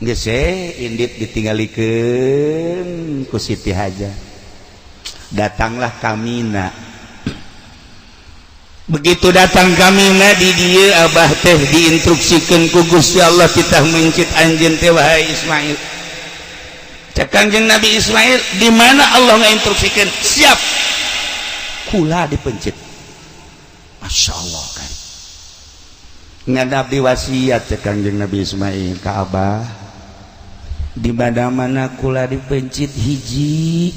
geus indit, ditinggalikeun ku Siti Hajar. Datanglah ka Mina. Begitu datang ka Mina, di dieu Abah teh diinstruksikan ku Gusti Allah, "Kita mencit anjeun teh, wahai Ismail." Cek Kangjeng Nabi Ismail, "Di mana Allah ngainstruksikan?" "Siap, kula dipencit." Masya Allah kan, "Ngan abdi wasiat," cek Kangjeng Nabi Ismail ka Abah, "di mana-mana kula dipencit, hiji,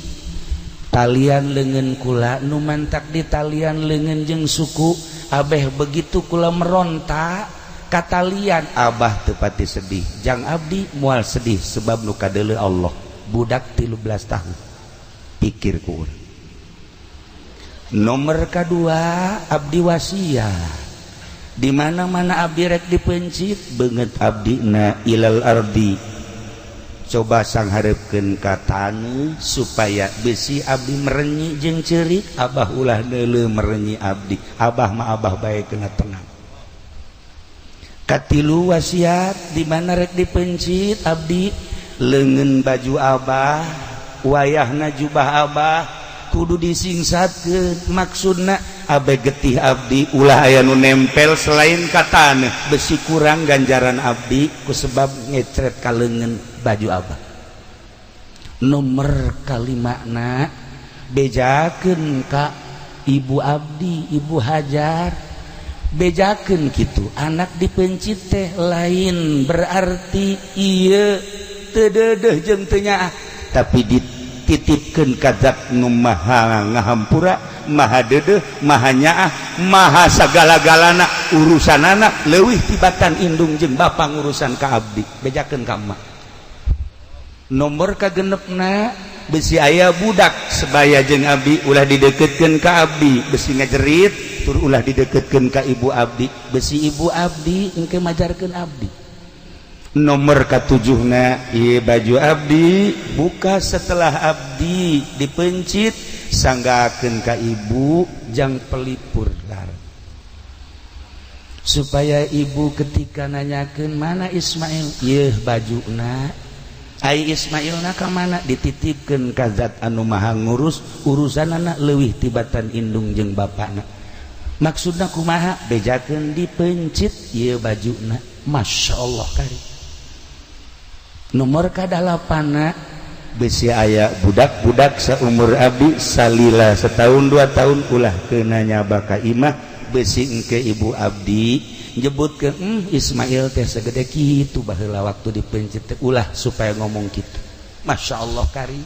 talian lengan kula nu mantak di talian lengan jeung suku abeh. Begitu kula meronta katalian, Abah teu pati sedih. Jang abdi mual sedih, sebab nu kadeuleu Allah." Budak 13 tahun pikir ku urang. Nomor kedua, abdi wasiat, di mana-mana abdi rek dipencit, beungeut abdi na ilal ardi, coba sangharepkeun ka taneuh, supaya besi abdi merenyi jeung ceurik, Abah ulah neuleu merenyi abdi. Abah mah Abah bae kena tenang." Katilu wasiat, di mana rek dipencit abdi, leungeun baju Abah, wayahna jubah Abah kudu disingsatkeun. Maksudna, abe getih abdi ulah aya nu nempel selain ka taneuh, besi kurang ganjaran abdi ku sebab ngecret ka leungeun baju Abah. Nomor kalimana, bejakeun ka ibu abdi, Ibu Hajar, bejakeun gitu, anak dipencit teh lain berarti iya teu deudeuh jeung teu nyaah, tapi dititipkeun ka zat nu maha ngahampura, maha deudeuh, maha nyaah, maha sagala-galana. Urusanana leuwih tibatan indung jeung bapa ngurusan ka abdi. Bejakeun ka emak. Nomor kagenepna, besi aya budak sebaya jeung abdi, ulah dideketkeun ka abdi, besi ngajerit. Tur ulah dideketkeun ka ibu abdi, besi ibu abdi engke majarkeun abdi. Nomor katujuhna, ieu baju abdi buka setelah abdi dipencit, sanggakeun ka ibu jang pelipur lar, supaya ibu ketika nanyakeun, "Mana Ismail?" "Ieu bajuna." "Ai Ismail na ka mana?" "Dititipkeun ka zat anu maha ngurus, urusanana leuwih tibatan indung jeung bapana." Maksudna kumaha? Bejakeun dipencit ieu bajuna. Masya Allah kari. Nomor kadalapana, besi aya budak-budak seumur abdi salila setahun 2 tahun, ulah kena nyaba ka imah, besi engke ibu abdi nyebut ke, Ismail teh segede kitu baheula waktu dipencit teh." Ulah supaya ngomong gitu. Masya Allah kari.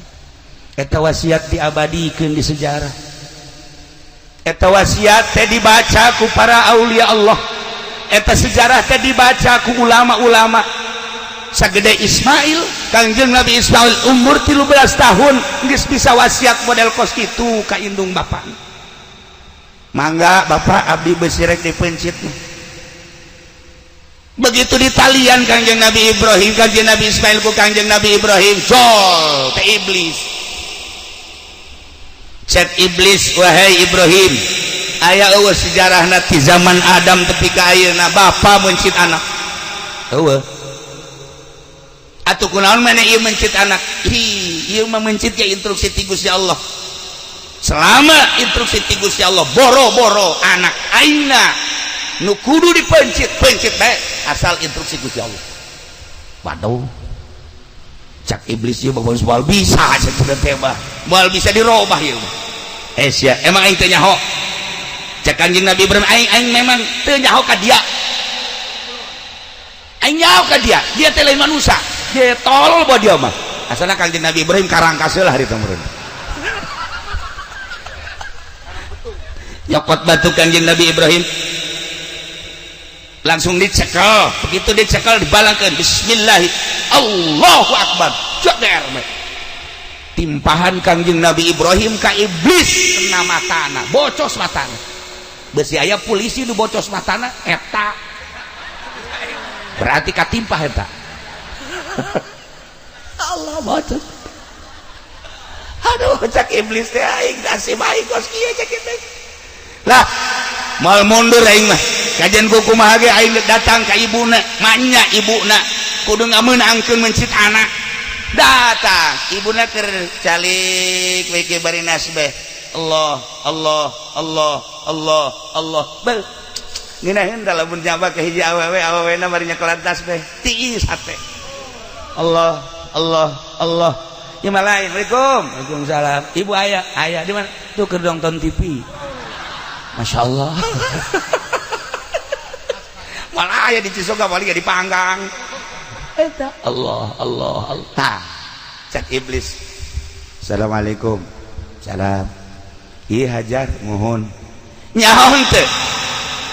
Eta wasiat diabadikeun di sejarah. Eta wasiat teh dibaca ku para aulia Allah. Eta sejarah teh dibaca ku ulama-ulama. Sagede Ismail, Kangjeng Nabi Ismail umur 13 tahun geus bisa wasiat model kos kitu ka indung bapak. "Mangga Bapak, abdi besi rek dipencit." Begitu ditalian Kangjeng Nabi Ibrahim, Kangjeng Nabi Ismail ku Kangjeng Nabi Ibrahim, jol ke iblis. Cek iblis, "Wahai Ibrahim, aya eueuh sejarahna ti zaman Adam tepi ka ayeuna bapa mencit anak? Eueuh. Atuh kunaon maneh ieu mencit anak?" "Hi, ieu mah mencit ya instruksi ti Gusti Allah. Selama instruksi ti Gusti Allah, boro-boro anak aingna nu kudu dipencit, pencit bae, asal instruksi Gusti Allah." "Waduh," cak iblis, "ieu mah moal bisa cenah teh mah, moal bisa dirobah ieu mah." "Eh sia, emang aing teu nyaho?" Cek Kanjeng Nabi Ibrahim, "Aing aing memang teu nyaho ka dia. Aing nyaho ka dia, dia teh lain manusia, dia tolol buat dia mah." Asalna Kanjeng Nabi Ibrahim karangkas lah hari meureun. Nyokot batu Kanjeng Nabi Ibrahim, langsung dicekel. Begitu dicekel, dibalangkan, bismillah, Allahu Akbar, jeder timpahan Kangjeng Nabi Ibrahim ka iblis, kena matana, bocos matana. Besi aya polisi nu bocos matana eta. Berarti katimpah eta. Allah baca. Aduh, cak iblis teh aing nasib aing kos kieu cak iblis. Lah, moal mundur aing mah. Kajian ku kumaha ge aing datang ka ibuna, manya ibuna kudu ngameunangkeun mencit anak. Datang, ibuna keur calik we ke bari nasbeh. Allah, Allah, Allah, Allah, Allah. Bel. Ngeunaheun da lamun nyaba ka hiji awewe, awewena bari nyekelan tasbeh. Tiis hate. Allah, Allah, Allah. Ya lain. Assalamualaikum. Waalaikumsalam. Ibu aya, aya di mana? Tuh keur nonton TV. Masya Allah. Malah aya di Cisoka paling dipanggang. Eta Allah, Allah, Allah. Tah, cak iblis. Assalamualaikum. Salam. Iya Hajar mohon. Nyaho teu?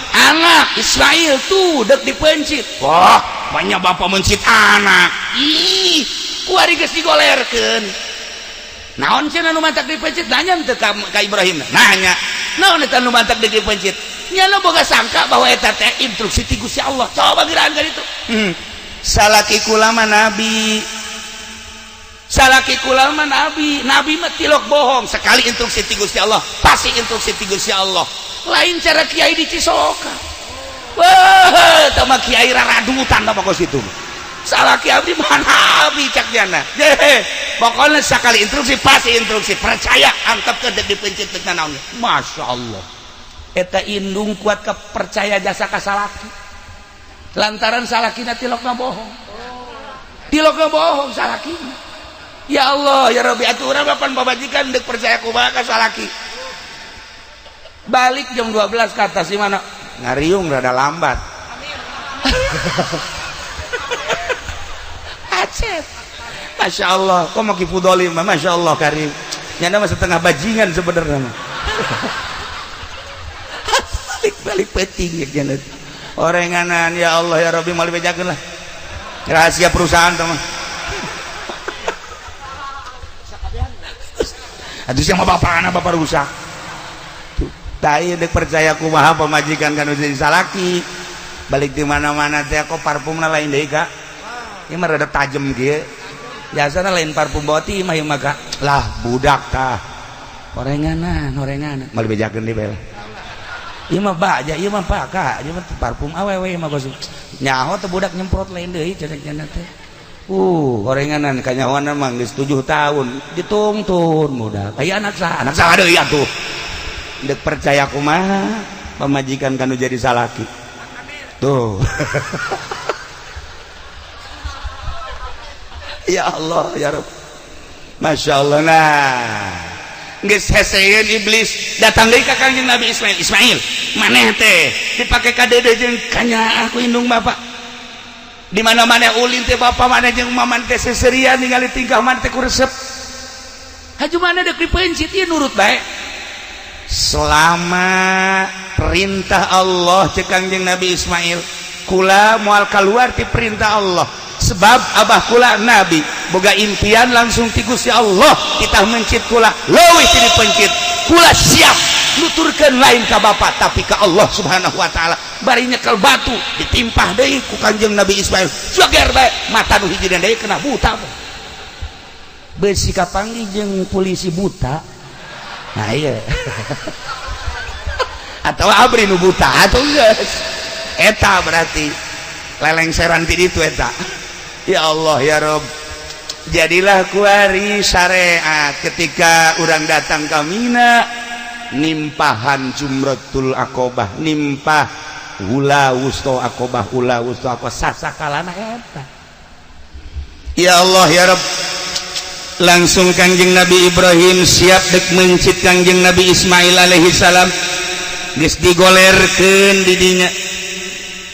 Anak Ismail tuh dek dipencit. Wah, banyak bapak mencit anak. Ih, kuari geus digolerkeun. Naon cenah nu mantak dipencit? Nanya teu ka Ibrahim. Nanya. Naon eta nu mantak dipencit? Nya nu boga sangka bahwa eta teh instruksi ti Gusti Allah. Coba giraan ka ditu. Salaki kula mah nabi. Salaki kula mah nabi. Nabi mah tilok bohong. Sekali instruksi ti Gusti Allah, pasti instruksi ti Gusti Allah. Lain cara kiai di Cisoka. Wah, eta mah kiai raradutan apa kos itu. Salaki abdi mah nabi cak jana. Pokoknya sekali instruksi pasti instruksi. Percaya antep ke dek dipencit dek naon. Masya Allah. Eta indung kuat kepercaya jasa ka salaki. Lantaran salakina tilokna bohong. Tilokna bohong salakina. Ya Allah, ya Rabbi, atuh urang papan pamajikan dek percaya kumaha ka salaki. Balik jam 12 ke atas di mana? Ngariung rada lambat. Acep. Masya Allah, kok mau kifudoli mah, Masya Allah karim. Nyana mah setengah bajingan sebenarnya mah. Balik-balik peting ya jana. Orenganan ya Allah ya Rabbi mau dibejakeun lah. Rahasia perusahaan tuh mah. Atuh sia mah bapana bapak rusak. Tai dek percaya kumaha pamajikan kan jadi salaki. Balik di mana-mana teh kok parfumna lain deui ka. Ieu mah rada tajem kieu. Biasana lain parfum boti mah ieu mah ka. Lah budak tah. Orenganan, orenganan. Mau dibejakeun deui bae. Ieu mah baja, ieu mah paka, ieu mah parfum awewe mah kos. Nyaho teh budak nyemprot lain deui cenah teh. Orenganan kanyahoana mah geus 7 tahun ditungtun budak. Aya anak saha? Anak saha deui atuh. Dek percaya kumaha pamajikan kanu jadi salaki. Tuh. Ya Allah ya Rabb. Masya Allah nah. Geus heseun iblis datang deui ka Kangjeng Nabi Ismail. Ismail, maneh teh dipake ka dede jeung kanyaah ku indung bapak. Di mana-mana ulin teh bapak maneh jeung maman teh seserian ningali tingkah maneh teh ku resep. Haju maneh dek dipencit ieu nurut bae. Selama perintah Allah cek Kangjeng Nabi Ismail, kula moal kaluar ti perintah Allah. Sebab abah kula nabi boga impian langsung ti Gusti Allah kita mencit kula leuwih ti dipencit kula siap nuturkeun lain ka bapak tapi ka Allah Subhanahu wa taala. Bari nyekel batu ditimpah deui ku Kangjeng Nabi Ismail joger bae mata nu hiji deui kena buta. Beusi kapanggih jeung polisi buta. Nah iya. Atau abri nu buta atuh geus. Eta berarti lelengseran ti ditu eta. Ya Allah ya Rob. Jadilah kuari syariat ketika orang datang ke Mina nimpahan jumratul akobah, nimpah ula wusto akobah, ula wusto akobah sasakalana eta. Ya Allah ya Rob. Langsung Kangjeng Nabi Ibrahim siap dek mencit Kangjeng Nabi Ismail alaihi salam. Geus digolerkeun di dinya.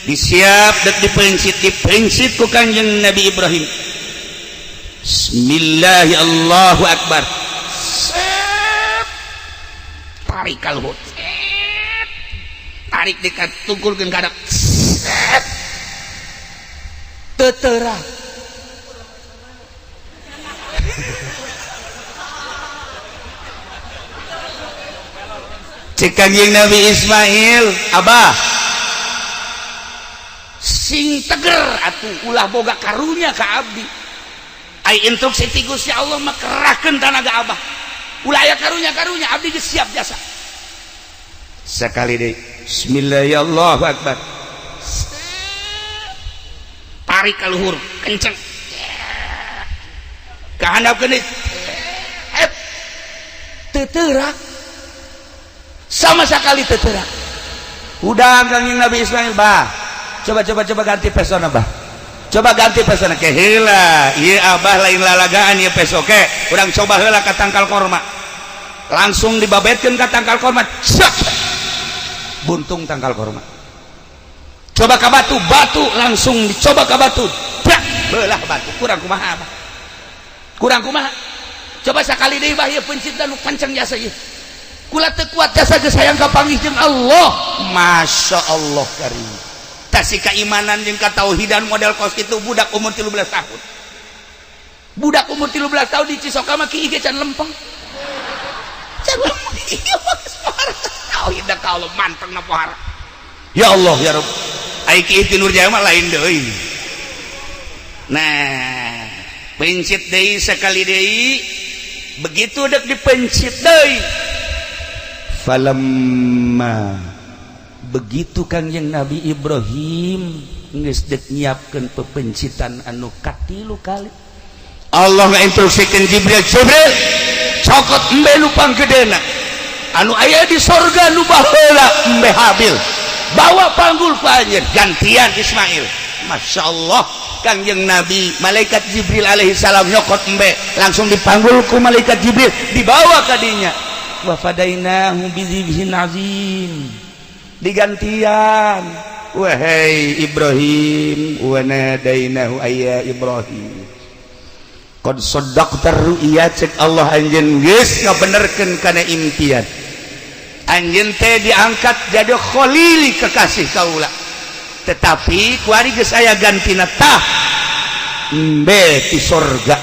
Disiap dek dipencit, dipencit ku Kangjeng Nabi Ibrahim. Bismillah, Allahu Akbar. Sep. Tarik kalhut. Sep. Tarik dekat tungkulkeun ka anak. Sep. Tetera. Cek Kangjeng Nabi Ismail, Abah. Sing teger atuh, ulah boga karunya ka abdi. Ai instruksi ti Gusti Allah mah kerahkeun tanaga Abah, ulah aya karunya-karunya, abdi geus siap jasa. Sekali deui, bismillahirrahmanirrahim, akbar. Tarik ka luhur kenceng, ka handap deui, teu teurak sama sekali, teu teurak. Udah, Kangjeng Nabi Ismail, "Bah, coba, coba, coba ganti pesona, Bah, coba ganti pesona ke heula. Ieu Abah lain lalagaan ieu peso. Ke urang coba heula ka tangkal korma." Langsung dibabetkeun ka tangkal korma, cek, buntung tangkal korma. Coba ka batu, batu langsung dicoba ka batu, dak, belah batu. Kurang kumaha, Abah? Kurang kumaha? Coba sekali deui, Bah, ieu peuncitna nu kenceng jasa ieu. Kula teu kuat jasa, geus hayang kapanggih jeung Allah. Masya Allah karim, tasih keimanan jeung katauhidan model kos itu budak umur 13 tahun. Budak umur 13 tahun di Cisoka mah kieu can lempeng, can lempeng. Ieu mah geus pohara tauhid ka Allah, manteng na pohara. Ya Allah ya Rabb, ai kieu ti Nurjaya mah lain deui. Nah, pencit deui, sekali deui. Begitu dek dipencit deui, falamma Begitu Kangjeng Nabi Ibrahim geus dek nyiapkeun pepencitan anu katilu kali, Allah ngainstruksikeun Jibril, "Jibril, cokot embe nu panggedena anu aya di sorga, nu baheula embe Habil, bawa panggul ku anjeun, gantian Ismail." Masya Allah, Kangjeng Nabi, malaikat Jibril alaihi salam nyokot embe, langsung dipanggul ku malaikat Jibril, dibawa ka dinya. Wa fadainahu bizibhin azim. Digantian, "Wahai Ibrahim." Wa nadainahu ayya Ibrahim qad saddaqta ru'ya. Cek Allah, anjeun geus ngabenerkeun kana impian anjeun teh, diangkat jadi khalili, kekasih kaula. Tetapi kuari geus aya gantina, tah embe ti sorga.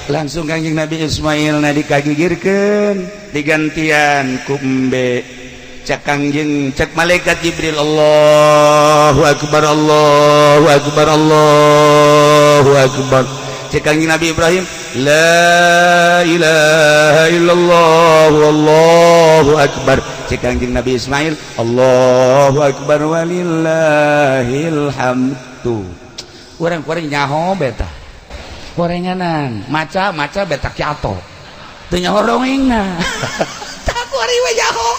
Langsung Kangjeng Nabi Ismail na dikagigirkeun, digantian ku embe. Cek Kangjeng, cek malaikat Jibril, "Allahu akbar, Allahu akbar, Allahu akbar." Cek Kangjeng Nabi Ibrahim, "La ilaha illallah, Allahu akbar." Cek Kangjeng Nabi Ismail, "Allahu akbar walillahil hamdu." Urang kuring nyaho beta gorenganan, maca maca beta kiato teu nyaho dongengna. Tak kuari we nyaho.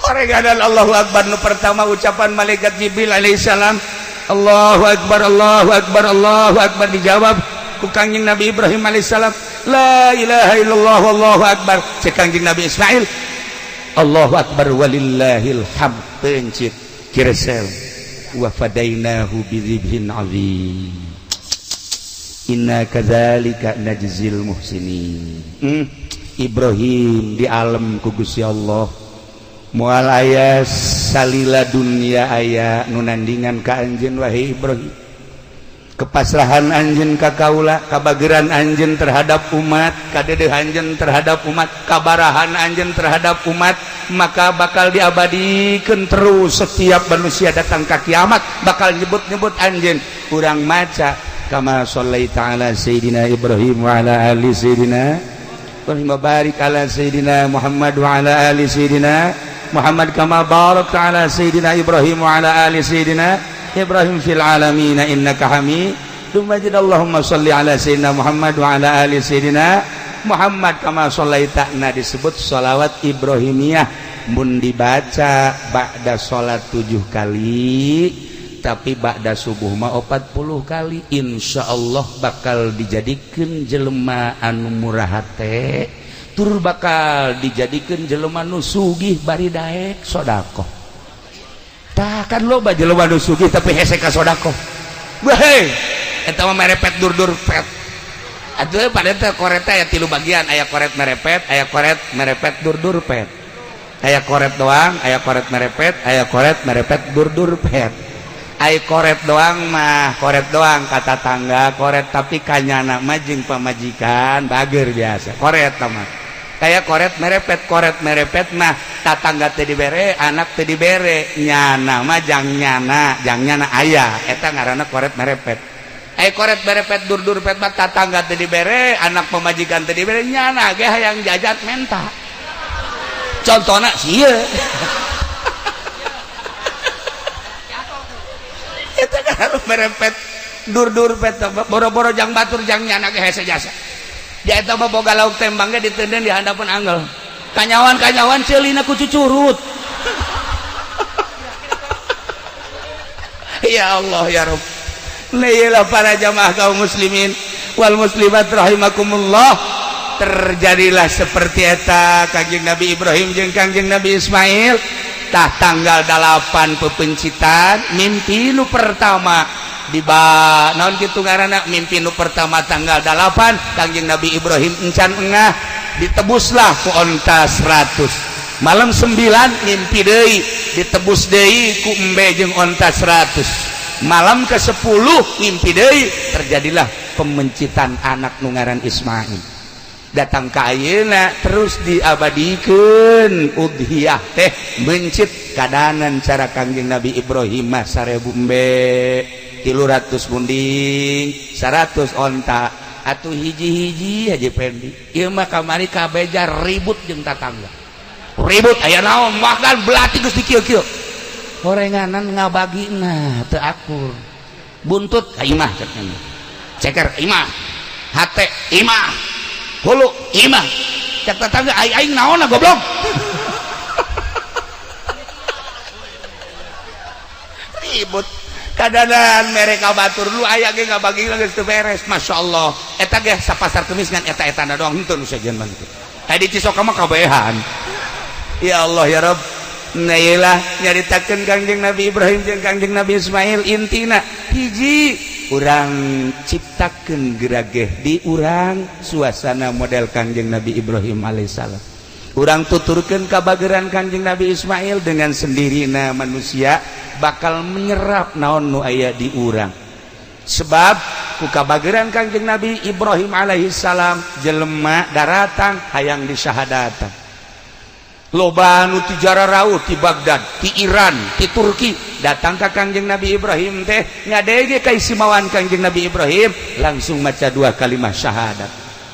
Gorenganan Allahu akbar nu pertama, ucapan malaikat Jibril alaihissalam, "Allahu akbar, Allahu akbar, Allahu akbar," dijawab ku Kangjeng Nabi Ibrahim alaihissalam, "La ilaha illallah, Allahu akbar." Cek Kangjeng Nabi Ismail, "Allahu akbar walillahil hamd." Pencit kiresel, wa fadainahu bidzibhin azim, inna kadzalika najzil muhsinin. Ibrahim di alam ku Gusti Allah, moal aya salila dunia aya nu nandingan ka anjeun, wahai Ibrahim. Kepasrahan anjeun ka kaula, kabageran anjeun terhadap umat, kadedeh anjeun terhadap umat, kabarahan anjeun terhadap umat, maka bakal diabadikan terus. Setiap manusia datang ke kiamat bakal nyebut-nyebut anjeun. Urang maca kama shallaita ala sayyidina Ibrahim wa ala ali sayyidina Ibrahim wa barik ala sayyidina Muhammad wa ala ali sayyidina Muhammad kama barakta ala sayyidina Ibrahim wa ala ali sayyidina Ibrahim fil alamin innaka Hamidum Majid. Allahumma shalli ala sayyidina Muhammad wa ala ali sayyidina Muhammad kama shallaita. Nah, disebut sholawat Ibrahimiyah. Mun dibaca ba'da salat 7 kali, tapi ba'da subuh mah 40 kali, insya Allah bakal dijadikan jelema anu murah hate, tur bakal dijadikan jelema nu sugih bari daek sodakoh. Tah kan loba jelema nu sugih tapi hese ka sodakoh. Wahai, eta mah merepet dur dur pet. Atuh pada teh koret aya tilu bagian, aya koret merepet, aya koret merepet dur dur pet. Aya koret doang, aya koret merepet, aya koret merepet dur dur pet. Ai koret doang mah koret doang, kata tangga koret, tapi kanyana mah jeung pamajikan bager biasa koret mah. Kayak koret merepet, koret merepet mah tatangga teu dibere, anak teu dibere, nyana mah jang nyana, jang nyana aya. Eta ngaranna koret merepet. Eh, koret merepet dur-dur pet mah tatangga teu dibere, anak pemajikan teu dibere, nyana ge hayang jajan menta. Contohna sieun. Eta ngaranna merepet dur-dur pet, boro-boro jang batur, jang nyana ge hese jasa. Dia eta mah boga lauk tembang ge ditenden di handapeun angel. Kanyawan-kanyawan ceulina ku cucurut. Ya Allah ya Rabb. Nah, para jamaah kaum muslimin wal muslimat rahimakumullah, terjadilah seperti eta Kangjeng Nabi Ibrahim jeung Kangjeng Nabi Ismail. Tah tanggal 8 pepencitan mimpi nu pertama di ba naon kitu ngaranna mimpi nu pertama tanggal 8 Kangjeng Nabi Ibrahim encan engah ditebuslah ku onta 100. Malam 9 mimpi deui ditebus deui ku embe jeung onta 100. Malam ke-10 mimpi deui terjadilah pemencitan anak nu ngaran Ismail. Datang ka ayeuna terus diabadikeun udhiyah teh mencit kadanan cara Kangjeng Nabi Ibrahim mah 1000 embe 300 munding 100 onta atuh hiji-hiji Haji Pendi ieu mah kamari kabeja ribut jeung tatangga ribut aya naon bahkan belati geus dikieu-kieu horenganan ngabagina teu akur buntut ka imah cek ceker imah hate imah hulu imah cek tetangga aing naonna goblok. Ribut kadanan mereka batur lu aya ge ngabagi geus teu beres. Masya Allah eta ge sapasar kemis ngan eta-etana doang henteu nu sejen mah kitu. Tadi Cisoka mah kabehan. Ya Allah ya Rabb. Nah iyalah nyaritakeun Kangjeng Nabi Ibrahim jeung Kangjeng Nabi Ismail intina hiji urang ciptakeun gerageh di urang suasana model Kangjeng Nabi Ibrahim alaihissalam. Urang tuturkeun kabageran Kangjeng Nabi Ismail dengan sendirina manusia bakal menyerap naon nu aya di urang. Sebab ku kabageran Kangjeng Nabi Ibrahim alaihissalam jelema daratang hayang disyahadatan. Loba nu ti jararauh ti Baghdad, ti Iran, ti Turki datang ka Kangjeng Nabi Ibrahim teh ngadege kaistimewaan Kangjeng Nabi Ibrahim langsung maca dua kalimat syahadat.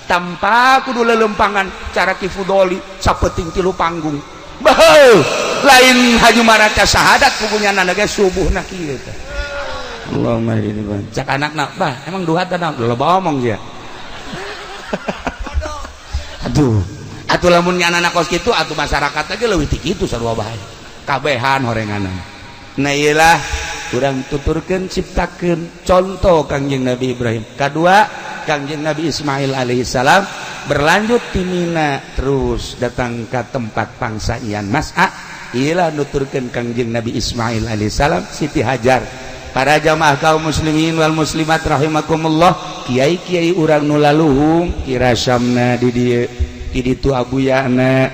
Tanpa kudu lelempangan cara Ki Fudoli sapeting tilu panggung. Baheu lain haju maraca syahadat pugunya nana ge subuhna kieu teh. Allahumma ini bang. Cak anakna, bah emang duhat da loba omong sia. Aduh. Atuh lamun anak kos kitu atuh masyarakat ge leuwih ti kitu sarua bae. Kabehan horenganan. Nah iyalah urang tuturkeun ciptakeun contoh Kangjeng Nabi Ibrahim. Kadua Kangjeng Nabi Ismail alaihissalam berlanjut ti Mina terus datang ke tempat pangsaian Mas'a. Iyalah nuturkeun Kangjeng Nabi Ismail alaihissalam Siti Hajar. Para jamaah kaum muslimin wal muslimat rahimakumullah, kiai-kiai urang nu laluhung kirasamna di dieu di ditu Abuyana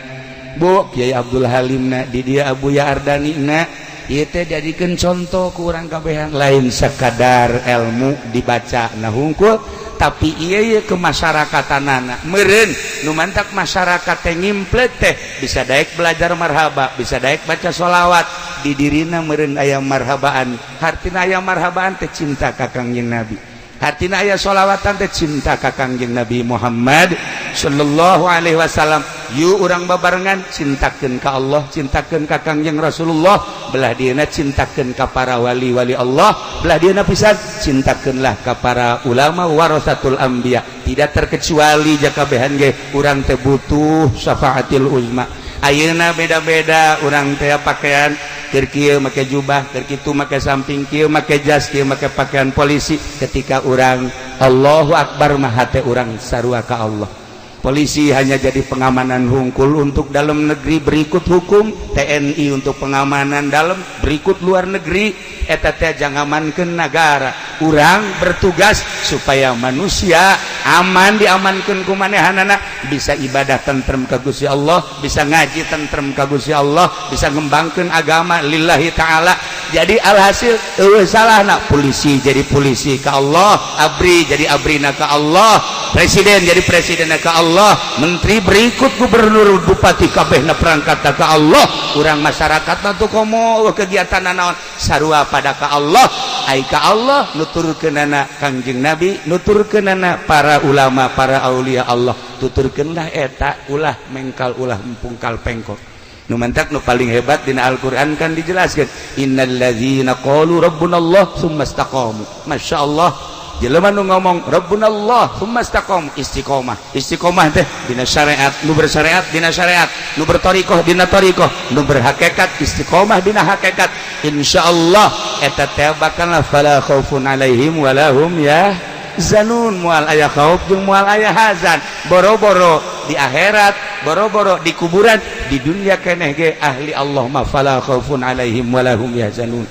Bu Kiai Abdul Halimna di dia Abuya Ardani na ieu teh jadikeun contoh ku urang kabehan lain sekadar ilmu dibaca na hungkul tapi ieu kemasyarakatanana meureun nu mantak masyarakat teh ngimplet teh bisa daek belajar marhaba, bisa daek baca sholawat di dirina meureun aya marhabaan. Hartina aya marhabaan teh cinta ka Kangjeng Nabi, hartina aya sholawatan teh cinta ka Kangjeng Nabi Muhammad sallallahu alaihi wasallam. Yuk urang babarengan cintakeun ka Allah, cintakeun ka Kangjeng Rasulullah, belah dieuna cintakeun ka para wali-wali Allah, belah dieuna pisan cintakeunlah ka para ulama warasatul anbiya. Tidak terkecuali jakabehan ge urang teh butuh syafaatil uzma. Ayeuna beda-beda urang teh pakaian keur kieu make jubah, keur kitu make samping, kieu make jas, kieu make pakaian polisi. Ketika urang Allahu Akbar mah hate urang sarua ka Allah. Polisi hanya jadi pengamanan hungkul untuk dalam negeri berikut hukum, TNI untuk pengamanan dalam berikut luar negeri. Eta teh jangamankeun nagara. Urang bertugas supaya manusia aman, diamankeun ku manehanana, bisa ibadah tentrem ka Gusti Allah, bisa ngaji tentrem ka Gusti Allah, bisa ngembangkeun agama lillahi ta'ala. Jadi alhasil eueuh salahna polisi jadi polisi ka Allah, ABRI jadi ABRIna ka Allah, presiden jadi presiden ka Allah, menteri berikut gubernur, bupati, kabehna perangkat ka Allah. Urang masyarakat tuh komo kegiatan naon sarua pada ka Allah. Ai ka Allah nuturkeunana Kangjeng Nabi, nuturkeunana para ulama, para aulia Allah, tuturkeunlah eta, ulah mengkal, ulah pungkal pengkok. Nu mantak nu paling hebat dina Al-Qur'an kan dijelaskan, innalladzina qalu rabbunallah tsumma istaqamu. Masya Allah, jelema nu ngomong rabbunallah tsumma istaqamu, istiqomah. Istiqomah teh dina syariat, nu bersyariat dina syariat, nu berthoriqoh dina thoriqoh, nu berhakikat istiqomah dina hakikat. Insyaallah eta teh bakal fala khaufun alaihim walahum yahzanun, moal aya khauf jeung moal aya hazan. Boro-boro di akhirat, boro-boro di kuburan, di dunia keneh ge ahli Allah mah fala khaufun alaihim walahum yahzanun.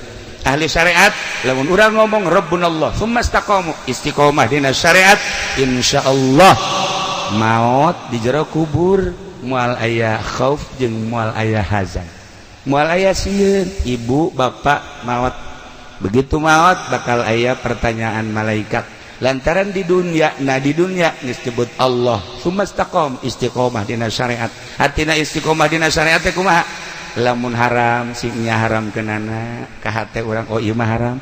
Ahli syariat, lamun urang ngomong rabbunallah tsumma istaqamu, istiqomah dina syariat, insyaallah maot di jero kubur moal aya khauf jeung moal aya hazan, moal aya sieun. Ibu bapak maot, begitu maot bakal aya pertanyaan malaikat, lantaran di dunia, nah di dunia disebut Allah tsumma istaqam, istiqomah dina syariat. Artina istiqomah dina syariat teh kumaha? Lamun haram singnya haram kenana ka hate urang, oh ieu mah haram.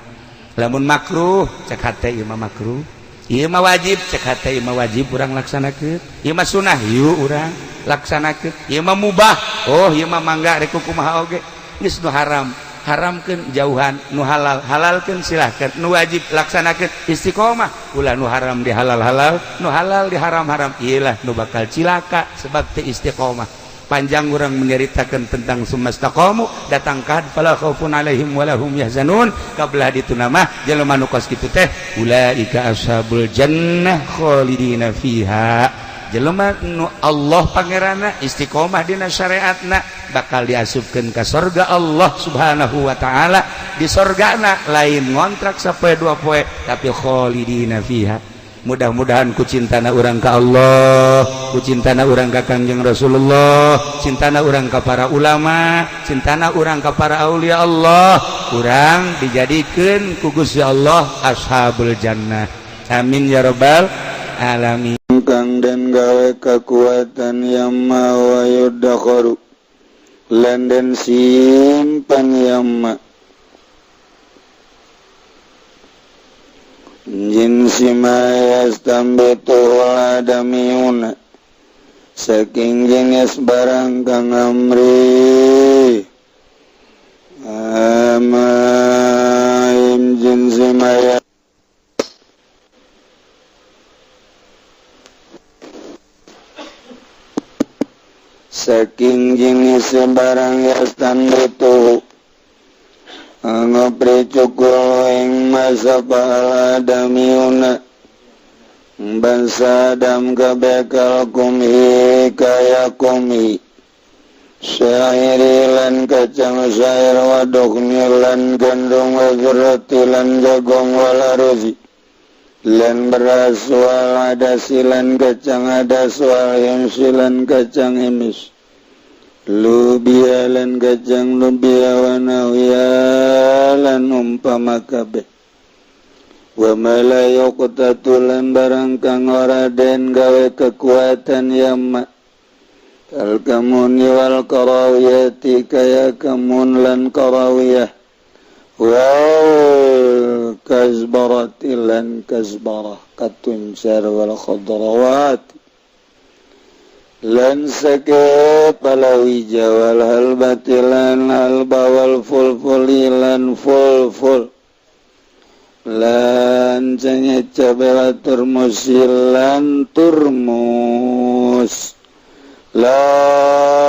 Lamun makruh, cek hate ieu mah makruh. Ieu mah wajib, cek hate ieu mah wajib, urang laksanakeun. Ieu mah sunah, yuk urang laksanakeun. Ieu mah mubah, oh ieu mah mangga rek kumaha oge. Geus nu haram haramkeun, jauhan, nu halal halalkeun, silahkan, nu wajib laksanakeun. Istiqomah, ulah nu haram di halal halal, nu halal di haram haram. Iyalah nu bakal cilaka sebab teu istiqomah. Panjang orang menyeritakan tentang sumastaqamu, datangkan fala khaufun alaihim walahum yahzanun. Kabelah ditu nama jelema nu kos kitu teh ulaika ashabul jannah khalidina fiha. Jelema nu Allah pangeranna, istiqomah dina syariatna, bakal diasupkeun ka sorga Allah Subhanahu wa taala. Di sorgana lain ngontrak sapoe dua poe, tapi khalidina fiha. Mudah-mudahan ku cintana urang ka Allah, ku cintana urang ka Kangjeng Rasulullah, cintana urang ka para ulama, cintana urang ka para aulia Allah, urang dijadikeun ku Gusti Allah ashabul jannah. Amin ya rabbal alamin. Kang den gawe kekuatan yamma wa yuddakharu lan den simpan yamma jinsi ma yastambitu adamiyuna saking jenis barang kang amri amaim jinsi ma saking jenis barang yastanbitu ngopre cukul ing masa pahala damiuna bangsa adam kabekal kumhi kaya kumhi syairi lan kacang syair wadokhni lan gandum wazurati lan jagung walaruzi lan beras wal adasi lan kacang adas wal himsi lan kacang himis lubia lan kacang lubia wa nahwiya lan umpama kabeh wa ma la yuqtatu lan barang kang ora den gawe kekuatan yamma kal kamuni wal karawiyati kaya kamun lan karawiyah wal kazbarati lan kazbarah katuncar wal khadrawat lan sakit palawija wal halbati lan halba wal fulfuli lan fulful lan cengeca bela turmusi lan turmus lan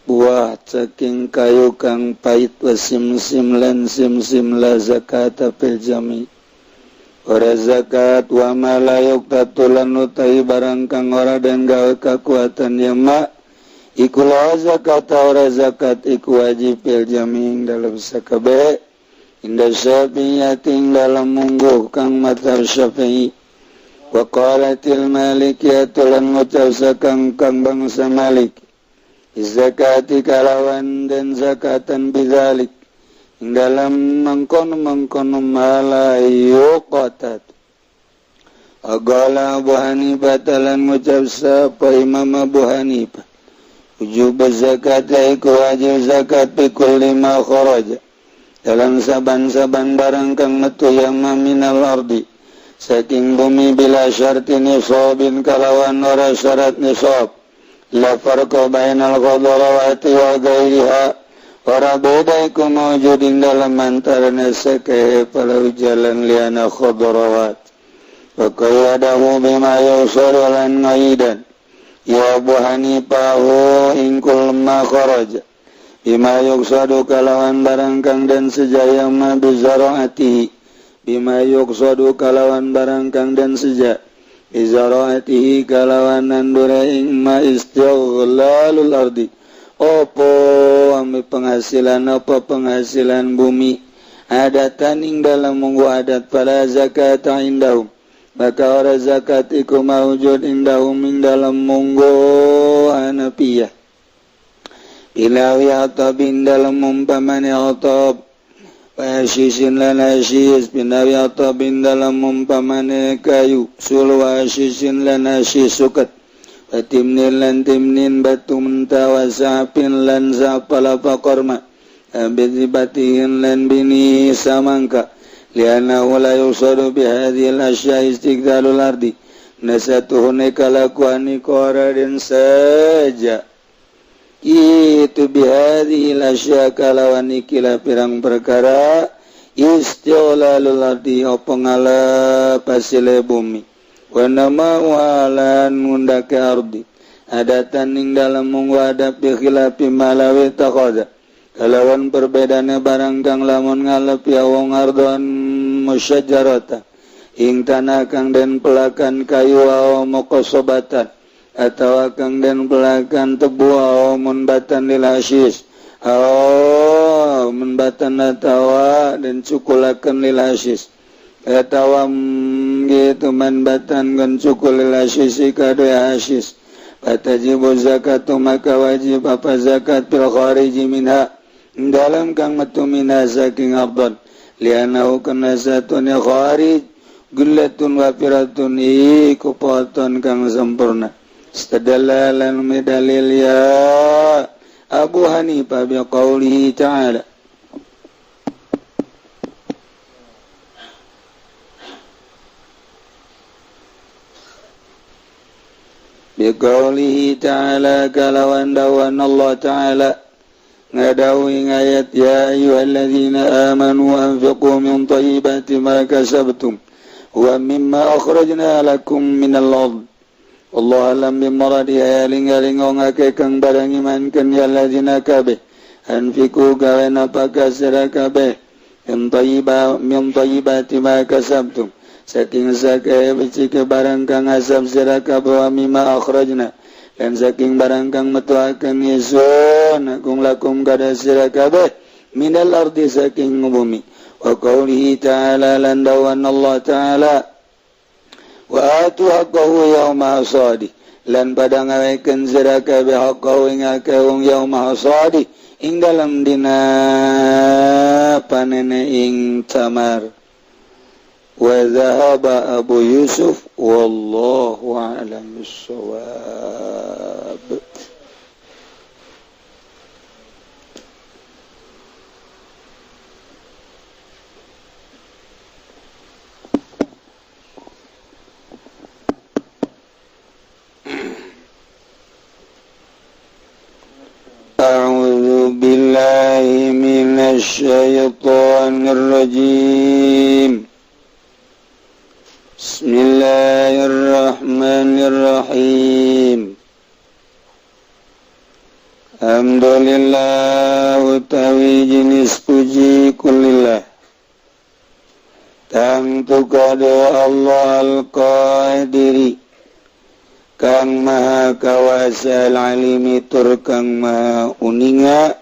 buah saking kayu kang pait wa simsim lan simsim la zakata fil jami ora zakat wa ma la yuqtatu lan utai barang kang ora den gawe kakuatan ya ma iku la zakat ora zakat iku wajib fil jami ing dalem sakabeh inda syafi'iyati ing dalem mungguh kang mazhab Syafi'i wa qalatil malikiyatu lan ngucap sakang kang bangsa Malik. Zakati kalawan dan zakatan bidzalik dalam mengkono-mengkono mala yuqatat. Agala Abu Hanifah talan ngucap sapa Imam Abu Hanifah wujub zakat iku wajib zakat bi kulli ma kharaja dalam saban-saban barang kang metu yang minal ardi saking bumi bila syarti nisabin kalawan ora syarat nisab la farqa bainal khadarawati wa ghairiha ora beda iku mawujud ing dalam antarane sakehe palawujalan liana khadarawat wa qayyadahu bima yusar lan ngaidan ya Abu Hanifah ing kul ma kharaja bima yuqsadu kalawan barang kang den sejaya ma bizaraati bima yuqsadu kalawan barang kang den seja bizaraatihi kalawan nandure ing ma istighlalul ardi opo ami penghasilan apa penghasilan bumi adatan ing dalam munggu adat fala zakat indahum maka ora zakat iku maujud indahum ing dalam munggu Hanafiyah ilawi atabin dalam umpamane atab wa ashisin lan asyis binawi atabin dalam umpamane kayu sul wa ashisin lan asyis sukat wa timnin lan timnin batu menta wa sa'pin lan sa'palapa korma bizibatihin lan bini samangka lianahu la yusadu bihadhil asya istiqdalul ardi nasatuhune kalakuani kora den saja itu bihadhil asya kalawan ikilah pirang perkara istighlalul ardi apa ngalap hasile bumi wa nama walan ngundake ardi adatan ing dalam munggu adab bi khilafi malawi taqada kalawan perbedane barang kang lamun ngalep ya wong ardon musyajarata ing tanah kang den pelakan kayu aw muqasobatan atawa kang den pelakan tebu aw munbatan lil hasyis aw munbatan atawa den cukulaken lil hasyis atawa gitu manbatan kan cukul lil hasyis kadu hasyis fatajibu zakatu maka wajib apa zakat bil khariji minha dalam kang metu minha saking ardon lianahu kana satun kharij gullatun wafiratun iku poton kang sempurna istadalla lan medalil ya Abu Hanifah bi qaulihi ta'ala bi qaulihi ta'ala kalawan dawan Allah ta'ala ngadawi ayat ya ayyuhalladzina amanu anfiqu min thayyibati ma kasabtum wa mimma akhrajna lakum minal ard wallahu alam bimuradi aling-aling ngake kang barang iman kan ya alladzina kabeh anfiqu gawe napaka sira kabeh min thayyibati ma kasabtum saking sakae becike barang kang asab sira kabeh wa mimma akhrajna dan saking barang kang metuaken ingsun agung lakum kada sira kabeh minal ardi saking bumi wa qaulihi ta'ala lan dawan Allah ta'ala wa atu haqqahu yauma hasadi lan pada ngawekeun sira kabeh haqqahu ing akeh wong yauma hasadi ing dalem dina panene ing tamar wa dhahaba Abu Yusuf wallahu a'lam bissawab. A'udzu billahi minasy syaithanir rajim. Bismillahirrahmanirrahim. Alhamdulillah utawi jenis puji kulillah tangtu kado Allah al-Qadiri kang maha kawasa al-alimi tur kang maha uninga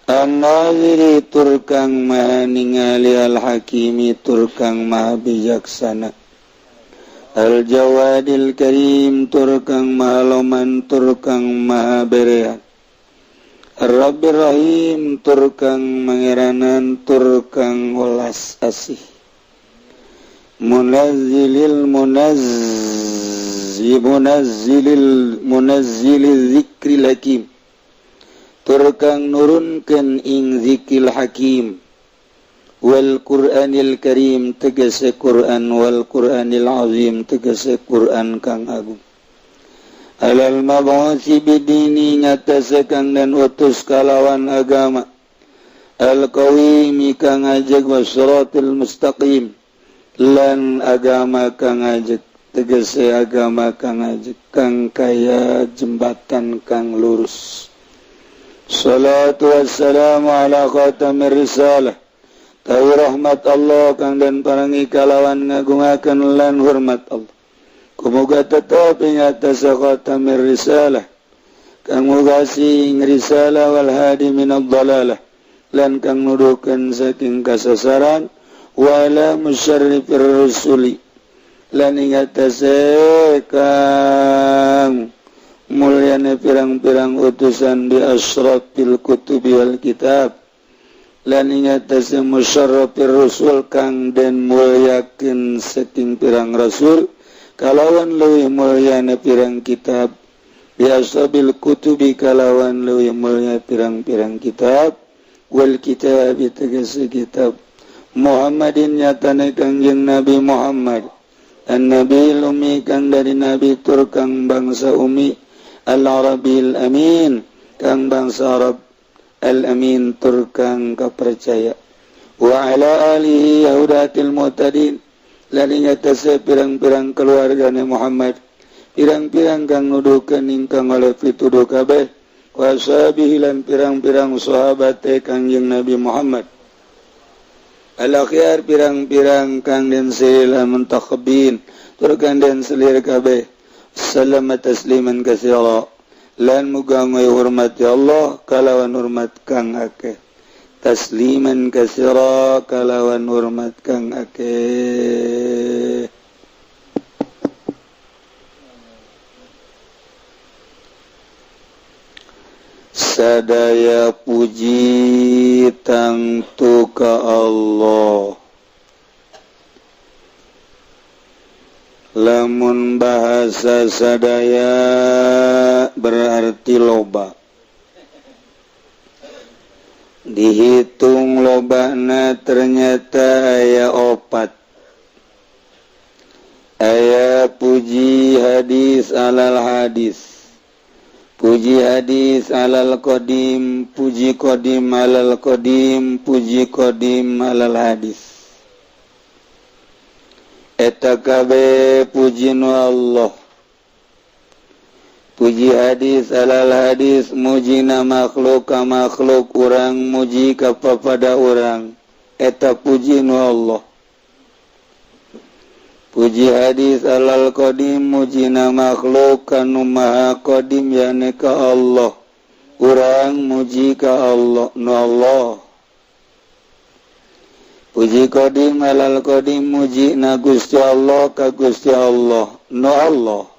an-naziri tur kang maha ningali al-hakimi tur kang maha bijaksana al-jawadil karim tur kang maha loman tur kang maha berehan. Rabbirrahim tur kang mangeranan tur kang welas asih. Munazzilil munazzi munazzilil munazzilil zikril hakim tur kang nurunkeun ing zikril hakim wal Qur'anil Karim tegese Qur'an wal Qur'anil Azim tegese Qur'an kang agung. Alal mab'usi bidini ngatase kang dan utus kalawan agama al-qawimi kang ajeg wasiratil mustaqim lan agama kang ajeg tegese agama kang ajeg kang kaya jembatan kang lurus. Salatu wassalamu ala khatamir risalah tawi rahmat Allah kang dan parangi kalawan ngagungakeun lan hormat Allah. Kumoga tetap ing atas khatamir risalah kang mugasi ing risalah wal hadi minad dalalah lan kang nuduhkeun saking kasasaran wala musyarrifir rusuli lan ing atase kang mulyane pirang-pirang utusan bi asyrafil kutubi wal kitab lan ing atase musyarrafir rusul kang den mulyakeun saking pirang rasul kalawan leuwih mulyana pirang kitab biasabil kutubi kalawan leuwih mulya pirang-pirang kitab wal kitab tegese kitab Muhammadin nyatane Kangjeng Nabi Muhammad an-nabi umi kang dari nabi tur kang bangsa umi al-arabil amin kang bangsa Arab al-amin tur kang kapercaya wa ala alihi yahudatil muhtadin lan ing atase pirang-pirang keluargane Muhammad pirang-pirang kang nuduhkeun ingkang oleh pituduh kabeh wa ashabihi lan pirang-pirang sahabate Kangjeng Nabi Muhammad al-akhyar pirang-pirang kang den silih muntakhibin tur kang den selir kabeh salama tasliman katsira lan muga hormat ya Allah kalawan hormat kang akeh tasliman katsira kalawan hormat kang akeh. Sadaya puji tangtu ka Allah. Lamun bahasa sadaya berarti loba. Dihitung lobana ternyata aya opat. Aya puji hadis alal hadis, puji hadis alal qadim, puji qadim alal qadim, puji qadim alal hadis. Eta kabeh puji nu Allah. Puji hadis alal hadis mujina makhluk ka makhluk urang muji ka papada urang eta puji nu Allah. Puji hadis alal qadim mujina makhluk kanu maha qadim yane ka Allah urang muji ka Allah nu Allah. Puji qadim alal qadim mujina Gusti Allah ka Gusti Allah nu Allah.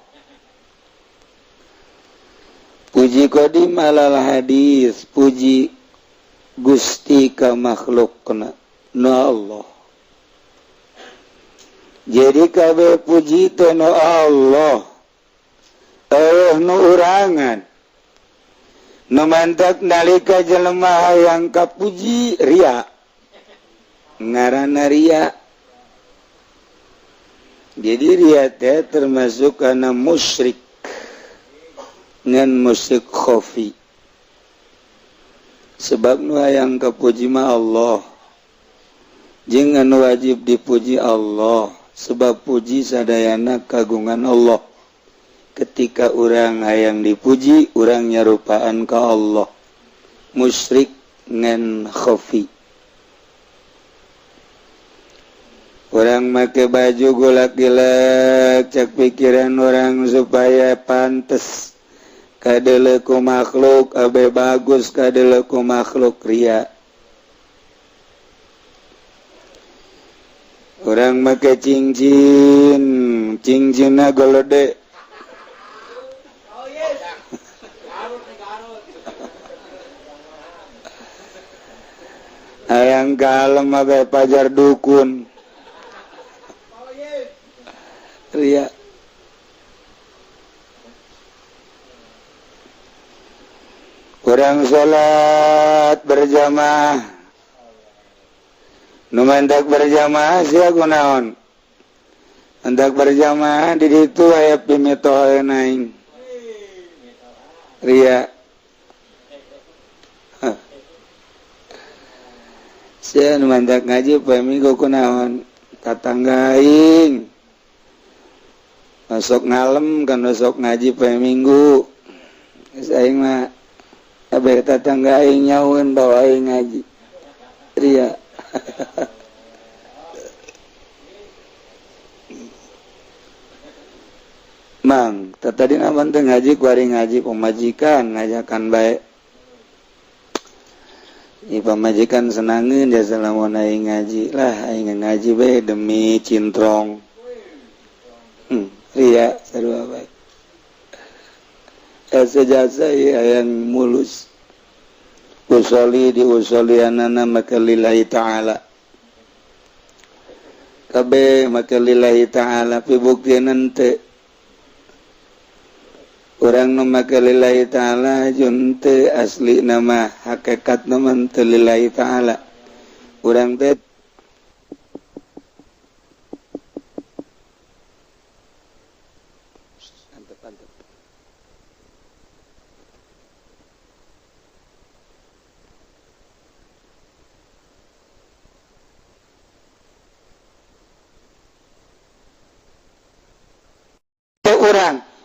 Puji qadim alal hadis puji Gusti ka makhlukna nu Allah. Jadi kabeh puji teh nu Allah eueuh nu urangan nu mantak nalika jelema hayang kapuji ria ngaranna ria. Jadi ria teh termasuk kana musyrik ngan musyrik khafi. Sebab nu hayang kapuji mah Allah jeung anu wajib dipuji Allah, sebab puji sadayana kagungan Allah. Ketika urang hayang dipuji urang nyarupaan ka Allah musyrik ngan khafi. Orang make baju golak-gilak cek pikiran orang supaya pantes kadeleku makhluk abe bagus kadeleku makhluk ria. Orang make cincin cincinna golode. Hayang kalem mah bae pajar dukun. Ria. Kurang salat berjamaah. Nu mantak berjamaah sia kunaon? Hendak berjamaah di ditu aya pimitoheun aing. Ria. Sia nu mantak ngaji poe Minggu kunaon? Tatangga aing. Masuk ngalem kan masuk ngaji poe Minggu. Geus aing mah kabeh tatangga aing nyaun bawa aing ngaji. Ria. Mang, tadi naman teh ngaji kuari ngaji pemajikan ngajakan bae. Ieu pamajikan senangeun jasa lamun aing ngaji lah aing ngaji bae demi cintrong. Ria sarua bae. Jasa-jasa ieu yang mulus. Usoli di usolianana maka lillahi ta'ala. Kabeh maka lillahi ta'ala pibuktian teu. Urang nu make lillahi ta'ala jun teu asli nama hakikat nu teu lillahi ta'ala. Urang teh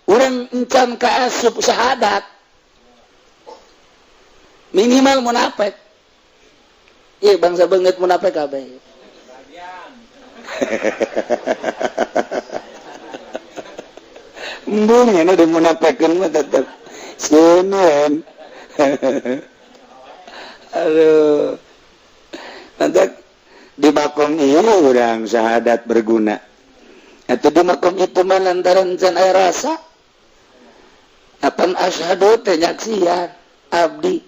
urang encan kaasup syahadat minimal munafik. Iya bangsa banget munafik kabeh. Embung nya nu dimunafikeun mah tetep seuneun. Aduh. Nanti di makom ieu urang syahadat berguna. Atau di makom itu mah lantaran can aya rasa apan asyhadu teh nyaksian abdi.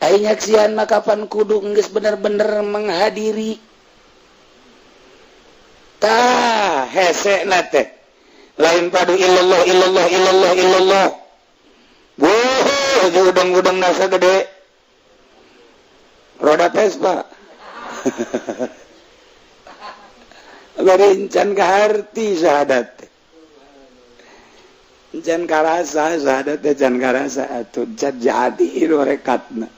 Ai nyaksian mah kapan kudu geus bener-bener menghadiri. Tah hesena teh lain padu illallah illallah illallah illallah. Wuh, udang-udang nasa gede. Roda Vespa. Bari encan kaharti syahadat. Encan karasa syahadat teh can karasa atuh can jadi rekatna.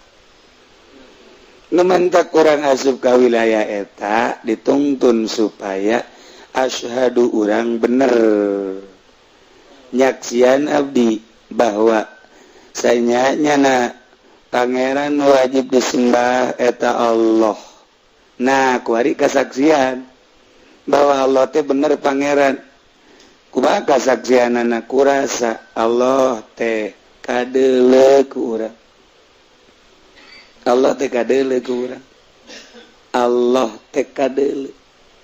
Nu mentak urang asup ka wilayah eta dituntun supaya asyhadu urang bener. Nyaksian abdi bahwa sanya nyana pangeran wajib disembah eta Allah. Nah, kuari kasaksian bahwa Allah teh bener pangeran. Kumaha kasaksianana kurasa Allah teh kadeuleu ku urang. Allah teh kadeuleu ku urang. Allah teh kadeuleu.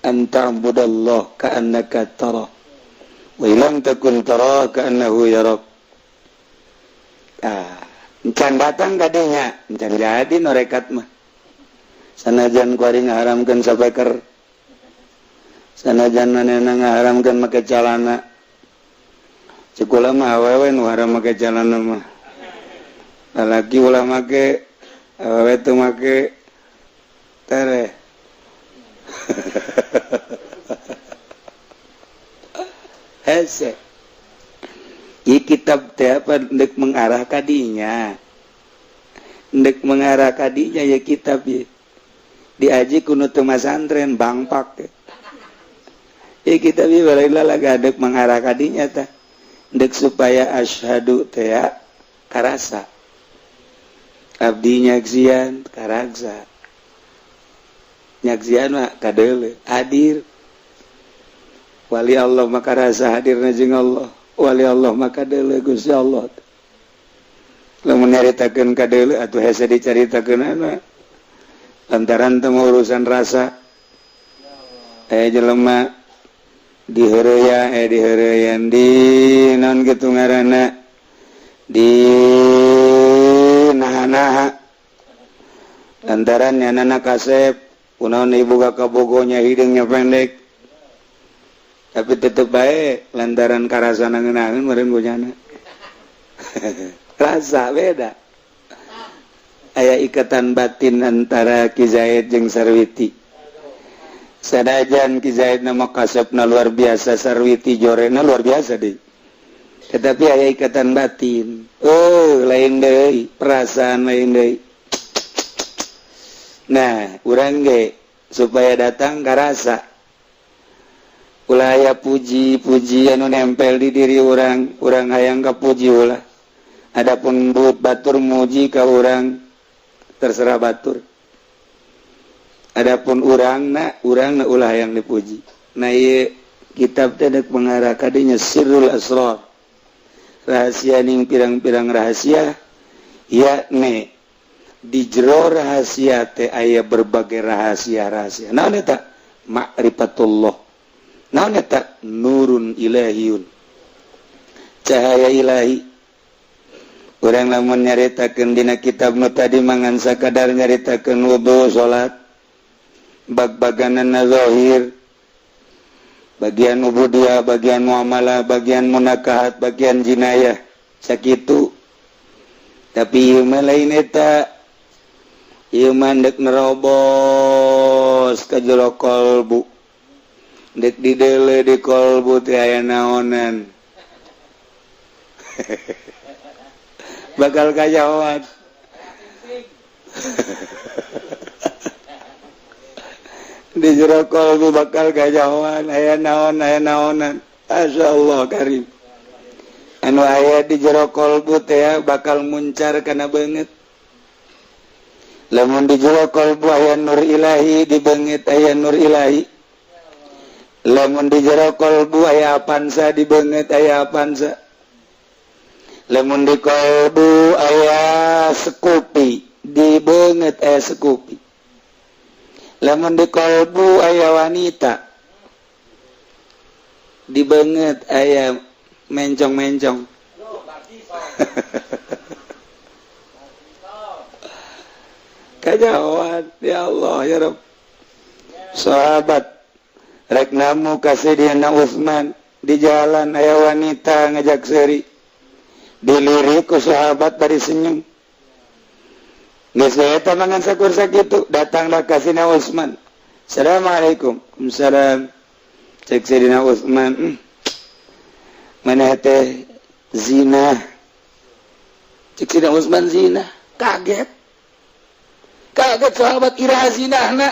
Anta'budallah ka'annaka tara wa illam takun tara ka'annahu yarak. Ah, encan datang kadinya, encan jadi norekat mah. Sanajan kuari ngaharamkeun sapeker. Sanajan manehna ngaharamkeun make calana. Ceuk ulah mah awewe nu haram make calana mah. Lalaki ulah make, awewe teu make tereh. Hese. Ieu kitab teh apa ndek mengarah kadinya. Ndek mengarah kadinya ya kitab ieu. Diaji ku nu teu masantren bangpak teh. Ieu kitab ieu balaila laga ndek mengarah kadinya tah. Ndek supaya asyhadu teh ya karasa. Abdi nyaksian karasa. Nyaksian mah kadeuleu hadir. Wali Allah maka rasa hadirna jeung Allah. Wali Allah maka deuleu Gusti Allah. Lamun nyaritakeun kadeuleu atuh hese dicaritakeunana. Lantaran teu urusan rasa. Aya jelema diheureya diheureyan di naon kitu ngaranna di naha-naha. Lantaran nyanana kasep kunaon ibu kabogohnya hidungnya pendek, tapi tetep baik lantaran karasana ngeunaheun meureun ku nyana. Rasa beda, aya ikatan batin antara Ki Zaid jeung Sarwiti. Sanajan Ki Zaid nama kasepna luar biasa, Sarwiti jorena luar biasa deh, tetapi aya ikatan batin. Oh, lain deui, perasaan lain deui. Nah, urang ge supaya datang karasa, ulah aya puji-puji anu nempel di diri urang. Urang hayang kapuji ulah. Adapun but batur muji ka urang, terserah batur. Adapun urang na ulah yang dipuji. Nah, ieu kitab teh dek mengarah kadinya, sirrul asrar, rahasia ning pirang-pirang rahasia, yakni di jero rahasia teh aya berbagai rahasia-rahasia. Naon eta? Ma'rifatullah. Naon eta? Nurun ilahiyun, cahaya ilahi. Urang lamun nyaritakeun dina kitab nu tadi mangan sakadar nyaritakeun wudu, salat, bag-baganan zahir, bagian ubudiyah, bagian muamalah, bagian munakahat, bagian jinayah, sakitu. Tapi ieu mah lain eta. Ieu mah dek nerobos ka jero kolbu, dek dideuleu di kolbu teh aya naonan, bakal kajawan di jero kolbu, bakal kajawan aya naon, aya naonan. Masya Allah karim, anu aya di jero kolbu teh bakal muncar kana beungeut. Lamun di jero kolbu aya nur ilahi, di beungeut aya nur ilahi. Lamun di jero kolbu aya apansa, di beungeut aya apansa. Lamun di kolbu aya sekupi, di beungeut aya sekupi. Lamun di kolbu aya wanita, di beungeut aya mencong-mencong. Kajauhan ya Allah ya Rabb. Sahabat rek namu ka Sayyidina Utsman, di jalan aya wanita ngajak seri, dilirik ku sahabat bari senyum. Geus eta mangan sakur sakitu, datanglah ka Sayyidina Utsman. Assalamualaikum. Waalaikumsalam. Cek Sayyidina Utsman, mana teh zina? Cek Sayyidina Utsman zina. Kaget. Kaget sahabat, iraha zinahna?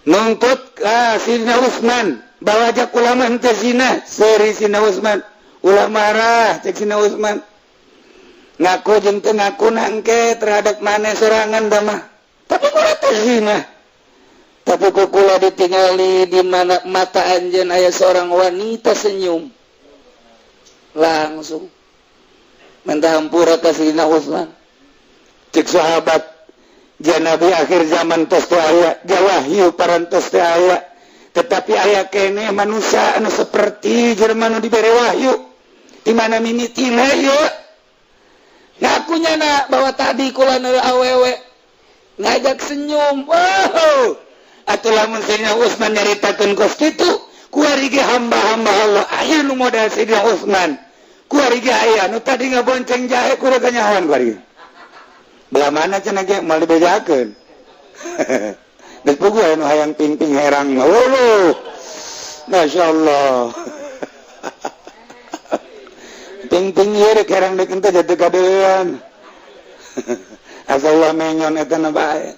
Nuntut ka Sayyidina Utsman, bawa aja ulama henteu zina. Seuri Sayyidina Utsman, ulah marah. Cek Sayyidina Utsman, ngaku jeung teu ngaku nangke terhadap maneh sorangan da mah, tapi kula teh zina, tapi ku kula ditingali di mana mata anjeun aya seorang wanita senyum. Langsung minta hampura ka Sayyidina Utsman. Cek sahabat, Nabi akhir zaman tos teu aya, jawahyu parantos teu aya, tetapi aya kene manusia anu seperti jelema nu dibere wahyu. Di mana mimitina ieu? Ngakunya na bahwa tadi kula nu awewe ngajak senyum. Wow, atuh lamun Sayyidina Utsman nyaritakeun kos kitu, kuari ge hamba-hamba Allah aya nu modal Sayyidina Utsman, kuari ge aya nu tadi ngabonceng jahe kudu kanyahoan kuari. Belah mana cenah ge moal dibejakeun. Geus puguh anu hayang pingping herang mah. Uluh. Masyaallah. Pingping ieu rek herang deuk teh jadi kadean. Asa ulah menyon eta na bae.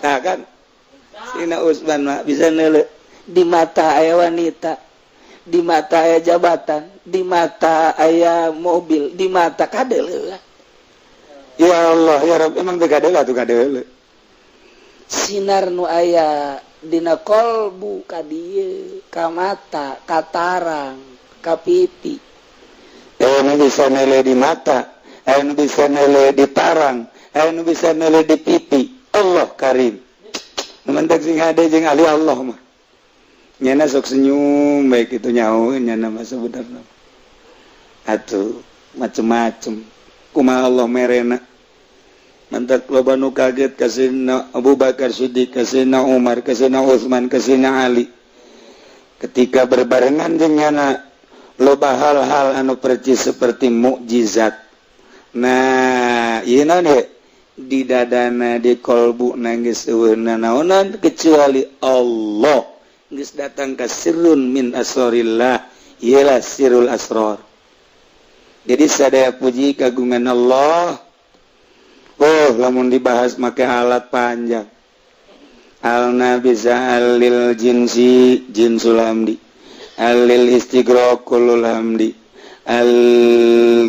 Tah kan Sina Usman mah bisa neuleu di mata aya wanita, di mata aya jabatan, di mata aya mobil, di mata kadeuleu. Ya Allah ya Rabb, emang teu kadeuleu atuh kadeuleu. Sinar nu aya dina kolbu ka dieu, ka mata, ka tarang, ka pipi. Anu bisa nele di mata, anu bisa nele di tarang, anu bisa nele di pipi. Allah karim. Mentak sing hade jeung ahli Allah mah. Nyana sok senyum baik itu nyaho nyana mah sebenarnya. Atuh macem-macem. Kumaha Allah merena. Mantak loba nu kaget ka Sayyidina Abu Bakar Siddiq, ka Sayyidina Umar, ka Sayyidina Utsman, ka Sayyidina Ali ketika berbarengan jeung nyana, loba hal-hal anu percis seperti mukjizat. Nah, ieu naon ye? Di dadana, di kolbu geus euweuh naonan kecuali Allah, geus datang ka sirrun min asrorillah, ialah sirrul asror. Jadi sadaya puji kagungan Allah. Oh, lamun dibahas make alat panjang. Alna bisa alil jinsi jinsul hamdi, alil istighroq kullul hamdi, al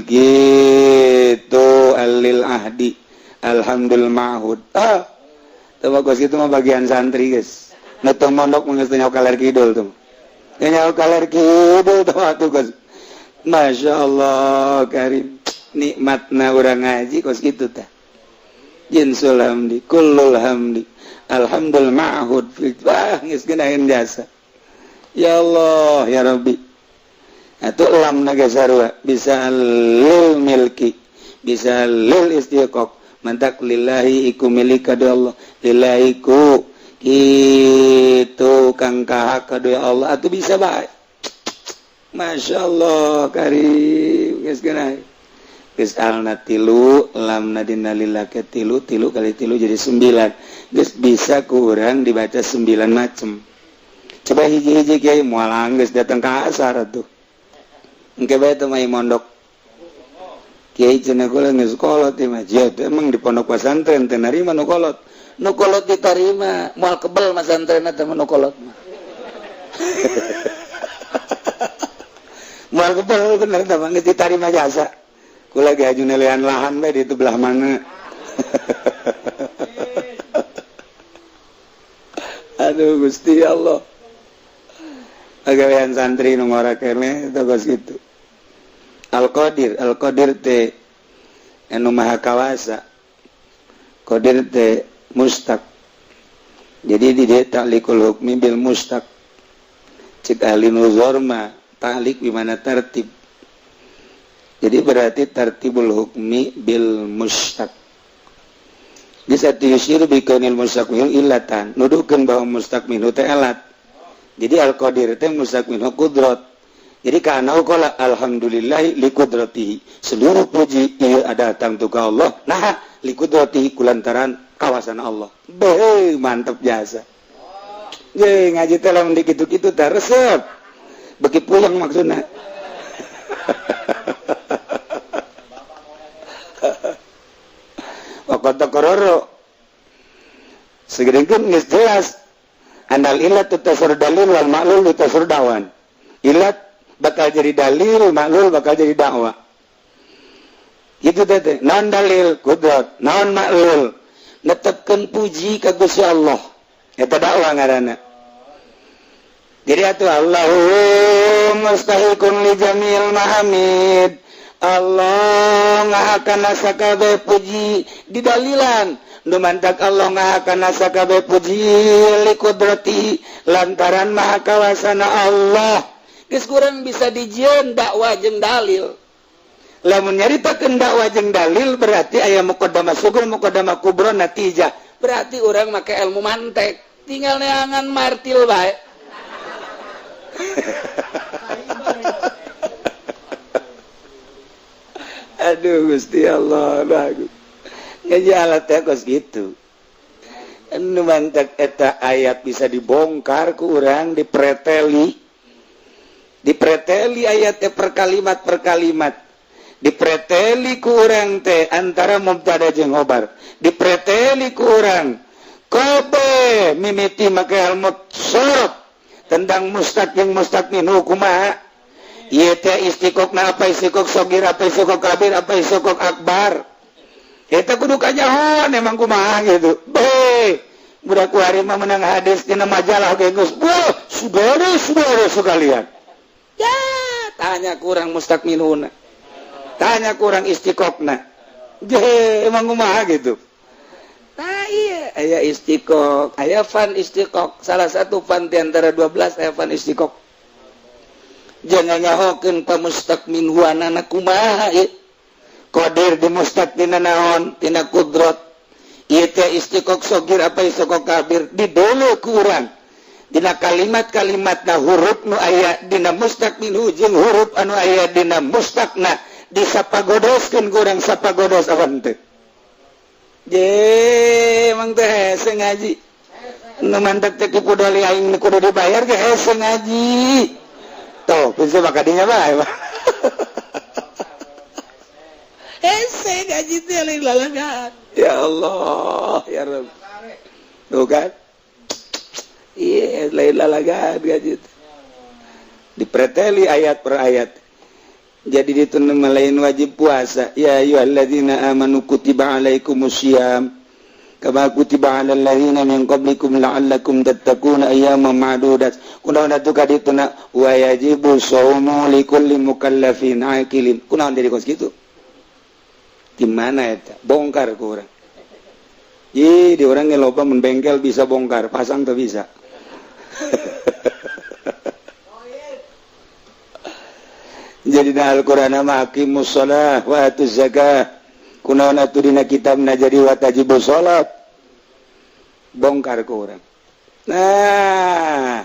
gitu, alil ahdi alhamdul ma'hud. Ah, itu bagus, itu mah bagian santri, guys. Nu teu mondok mah geus nyaho kaler kidul tuh, nyaho kaler kidul tuh atuh, guys. Masya Allah karim, nikmatna urang ngaji kos kitu tah. Jinsul hamdi, kullul hamdi, alhamdul ma'hud. Wah, geus geunaheun jasa. Ya Allah ya Rabbi. Atuh lam naga sarua bisa lil milki, bisa lil istiqaq. Mantak lillahi iku milik kadu Allah, lillahi ku itu kang kahak kadu Allah atuh bisa bae. Masya Allah karim, geus geunah. Geus alna tilu, lamna dina lillah ke tilu, tilu kali tilu jadi sembilan. Geus bisa kurang dibaca sembilan macem. Coba hiji-hiji, kiai, moal geus datang ka asar atuh. Engke bae teh mah mondok. Kiai cenah, kula geus kolot ieu mah. Emang di pondok pesantren teh narima nu kolot? Nu kolot ditarima, moal kebel masantren teh nu kolot mah. Moal kebel bener teh mah, geus ditarima jasa. Kula ge aju nelean lahan bae di itu belah mana. Aduh Gusti Allah. Agawean santri nu ngora keneh itu kos kitu. Al-Qadir, Al-Qadir teh anu maha kawasa. Qadir teh mustaq. Jadi di dieu ta'liqul hukmi bil mustaq. Cek ahli nuzor mah ta'liq di mana tertib. Jadi berarti tartibul hukmi bil mustaq. Bisa yusyiru bi kaunil mustaq minhu illatan. Nuduhkeun bahwa mustaq minhu teh alat. Jadi al-qadir teh mustaq minhu kudrat. Jadi karena qala alhamdulillah liqudratihi. Seluruh puji ieu datang tu ka Allah. Nah, liqudratihi kulantaran kawasan Allah. Beuh, mantep jasa. Ye, ngaji teh lamun dikitu-kitu teh resep. Beki puyeng maksudna. Waqad taqarrara. Segedengkeun geus jelas. Andal illat tasur dalil wal ma'lul tasur dawan. Ilat bakal jadi dalil, maklul bakal jadi dakwah. Gitu teh. Naon dalil? Kudrat. Naon maklul? Netepkeun puji ka Gusti Allah. Eta dakwah ngaranna. Jadi atuh Allahu mustahiqun li jamil mahamid. Allah ngahakan sakabeh puji didalilan. Nu mantak Allah ngahakan sakabeh puji li kudrati lantaran maha kawasana Allah. Geus kurang bisa dijieun dakwah jeung dalil. Lamun nyaritakeun dakwah jeung dalil berarti aya muqaddamah sughra, muqaddamah kubra, natijah. Berarti orang make ilmu mantek, tinggal neangan martil bae. Aduh Gusti Allah, bagus. Ngaji alat teh kos gitu. Anu mantak eta ayat bisa dibongkar ku urang, dipreteli. Dipreteli ayat teh per kalimat per kalimat. Dipreteli ku urang teh antara mubtada jeung khobar. Dipreteli ku urang kobe mimiti make ilmu sorof tentang mustaq jeung mustaq minhu kumaha. Ieu teh istiqoqna apa, istiqoq sogir apa, istiqoq kabir apa, istiqoq akbar. Eta kudu kanyahoan emang kumaha gitu. Be, budak kuari mah menang hadis dina majalah ge geus. Wah, saudara-saudara sekalian. Ya, tanya kurang mustaq minhuna. Tanya kurang istiqoqna. Je, emang kumaha gitu. Nah iya, aya istiqoq, aya fan istiqoq. Salah satu fan di antara 12 aya fan istiqoq. Jangan nyahokeun ka mustaq minhuanana kumaha ieu. Qadir di mustaq dina naon? Tina kudrat. Ieu teh istiqoq sogir apa istiqoq kabir didole ku urang dina kalimat-kalimatna huruf nu aya dina mustaq minhu jeung huruf anu aya dina mustaqna disapagodoskeun ku urang sapagodos apa henteu. Je emang teh hese ngaji. Nu mantak teh ku pudoli aing kudu dibayar ge hese ngaji. Tuh, bisa maka dinya bae. Hese ngaji teh lain lalagaan. Ya Allah, ya Rabb. Tuh kan? Iya, lain lalagaan gaji. Dipreteli ayat per ayat. Jadi ditunda lain wajib puasa. Ya ayyuhalladzina amanu kutiba alaikumusiyam kama kutiba alal ladzina min qablikum la'allakum tattaquna ayyaman ma'dudat. Kunaon atuh ka dituna wa yajibu shaumu likulli mukallafin aqilin. Kunaon jadi kos kitu? Di mana eta? Bongkar ku urang. Ih, di urang ge loba mun bengkel bisa bongkar, pasang teu bisa. Jadi na Al-Qur'an mah aqimus shalah wa atuz zakah. Kunaon atuh dina kitabna jadi wa tajibu shalat. Bongkar ku urang. Nah,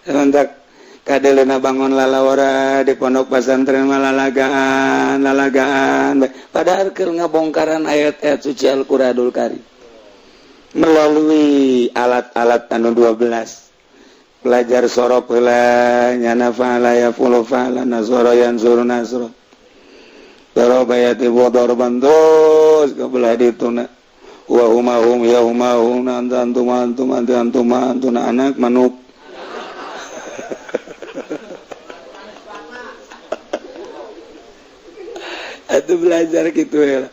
rentak kadeleuna bangun lalawara di pondok pesantren mah lalagaan, lalagaan. Padahal keur ngabongkaran ayat-ayat suci Al-Qur'anul Karim melalui alat-alat anu 12. Belajar sorop heula nyana fa'ala yafulu fa'ala nasara yansuru nasra. Daraba yatibu darban terus ka belah dituna. Wa huma hum ya huma hum anta antum antum anti antum antuna anak manuk. Atuh belajar kitu heula.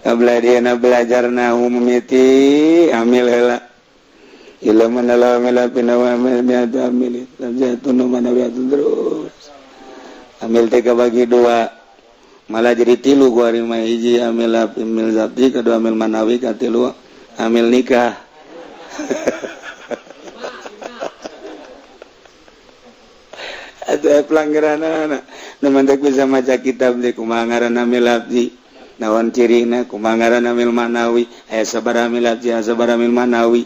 Kabelah dieuna belajar na mimiti amil heula. Ila mana la mila pinawa amil amil jatun mana terus. Amil teh bagi dua. Malah jadi tilu gua hari mah hiji amil amil zati kedua amil manawi katilu amil nikah. Ada pelanggaran anak. Nu mantak bisa maca kitab teh kumaha ngaran amil abdi. Naon cirina kumaha ngaran amil manawi, aya sabaraha amil abdi, aya sabaraha amil manawi.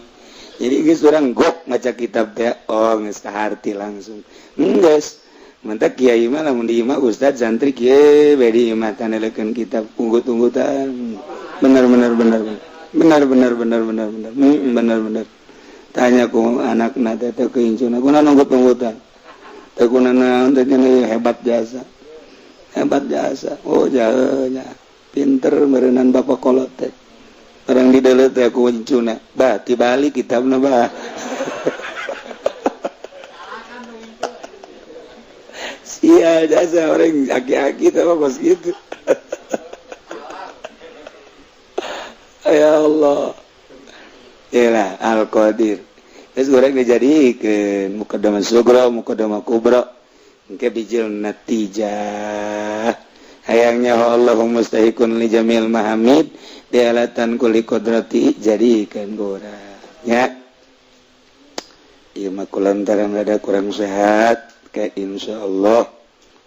Jadi geus urang gok maca kitab teh, oh geus kaharti langsung. Geus. Mantak kiai mah lamun di imah ustad santri kieu bae di imah tanelekeun kitab unggut-unggutan. Bener bener bener bener bener bener bener bener bener bener. Tanya ku anakna teh teh ku incuna kunaon unggut-unggutan. Teh kunaon teh hebat jasa. Hebat jasa. Oh jauhnya pinter meureunan bapak kolot teh. Orang di dalam teh ku incuna. Bah tibalik kitabna bah. Iya jasa orang aki-aki teh mah kos kitu. Ya Allah. Yalah Al-Qadir. Terus urang dijadikeun muqaddamah sugra, muqaddamah kubra. Engke bijil natijah. Hayangnya Allahu mustahikun li jamil mahamid dialatan kulli qudrati jadikeun urang. Ya. Ieu mah kulantaran rada kurang sehat, kayak insyaallah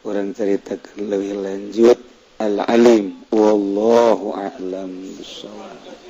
urang ceritakan lebih lanjut. Al-alim wallahu a'lam bissawab.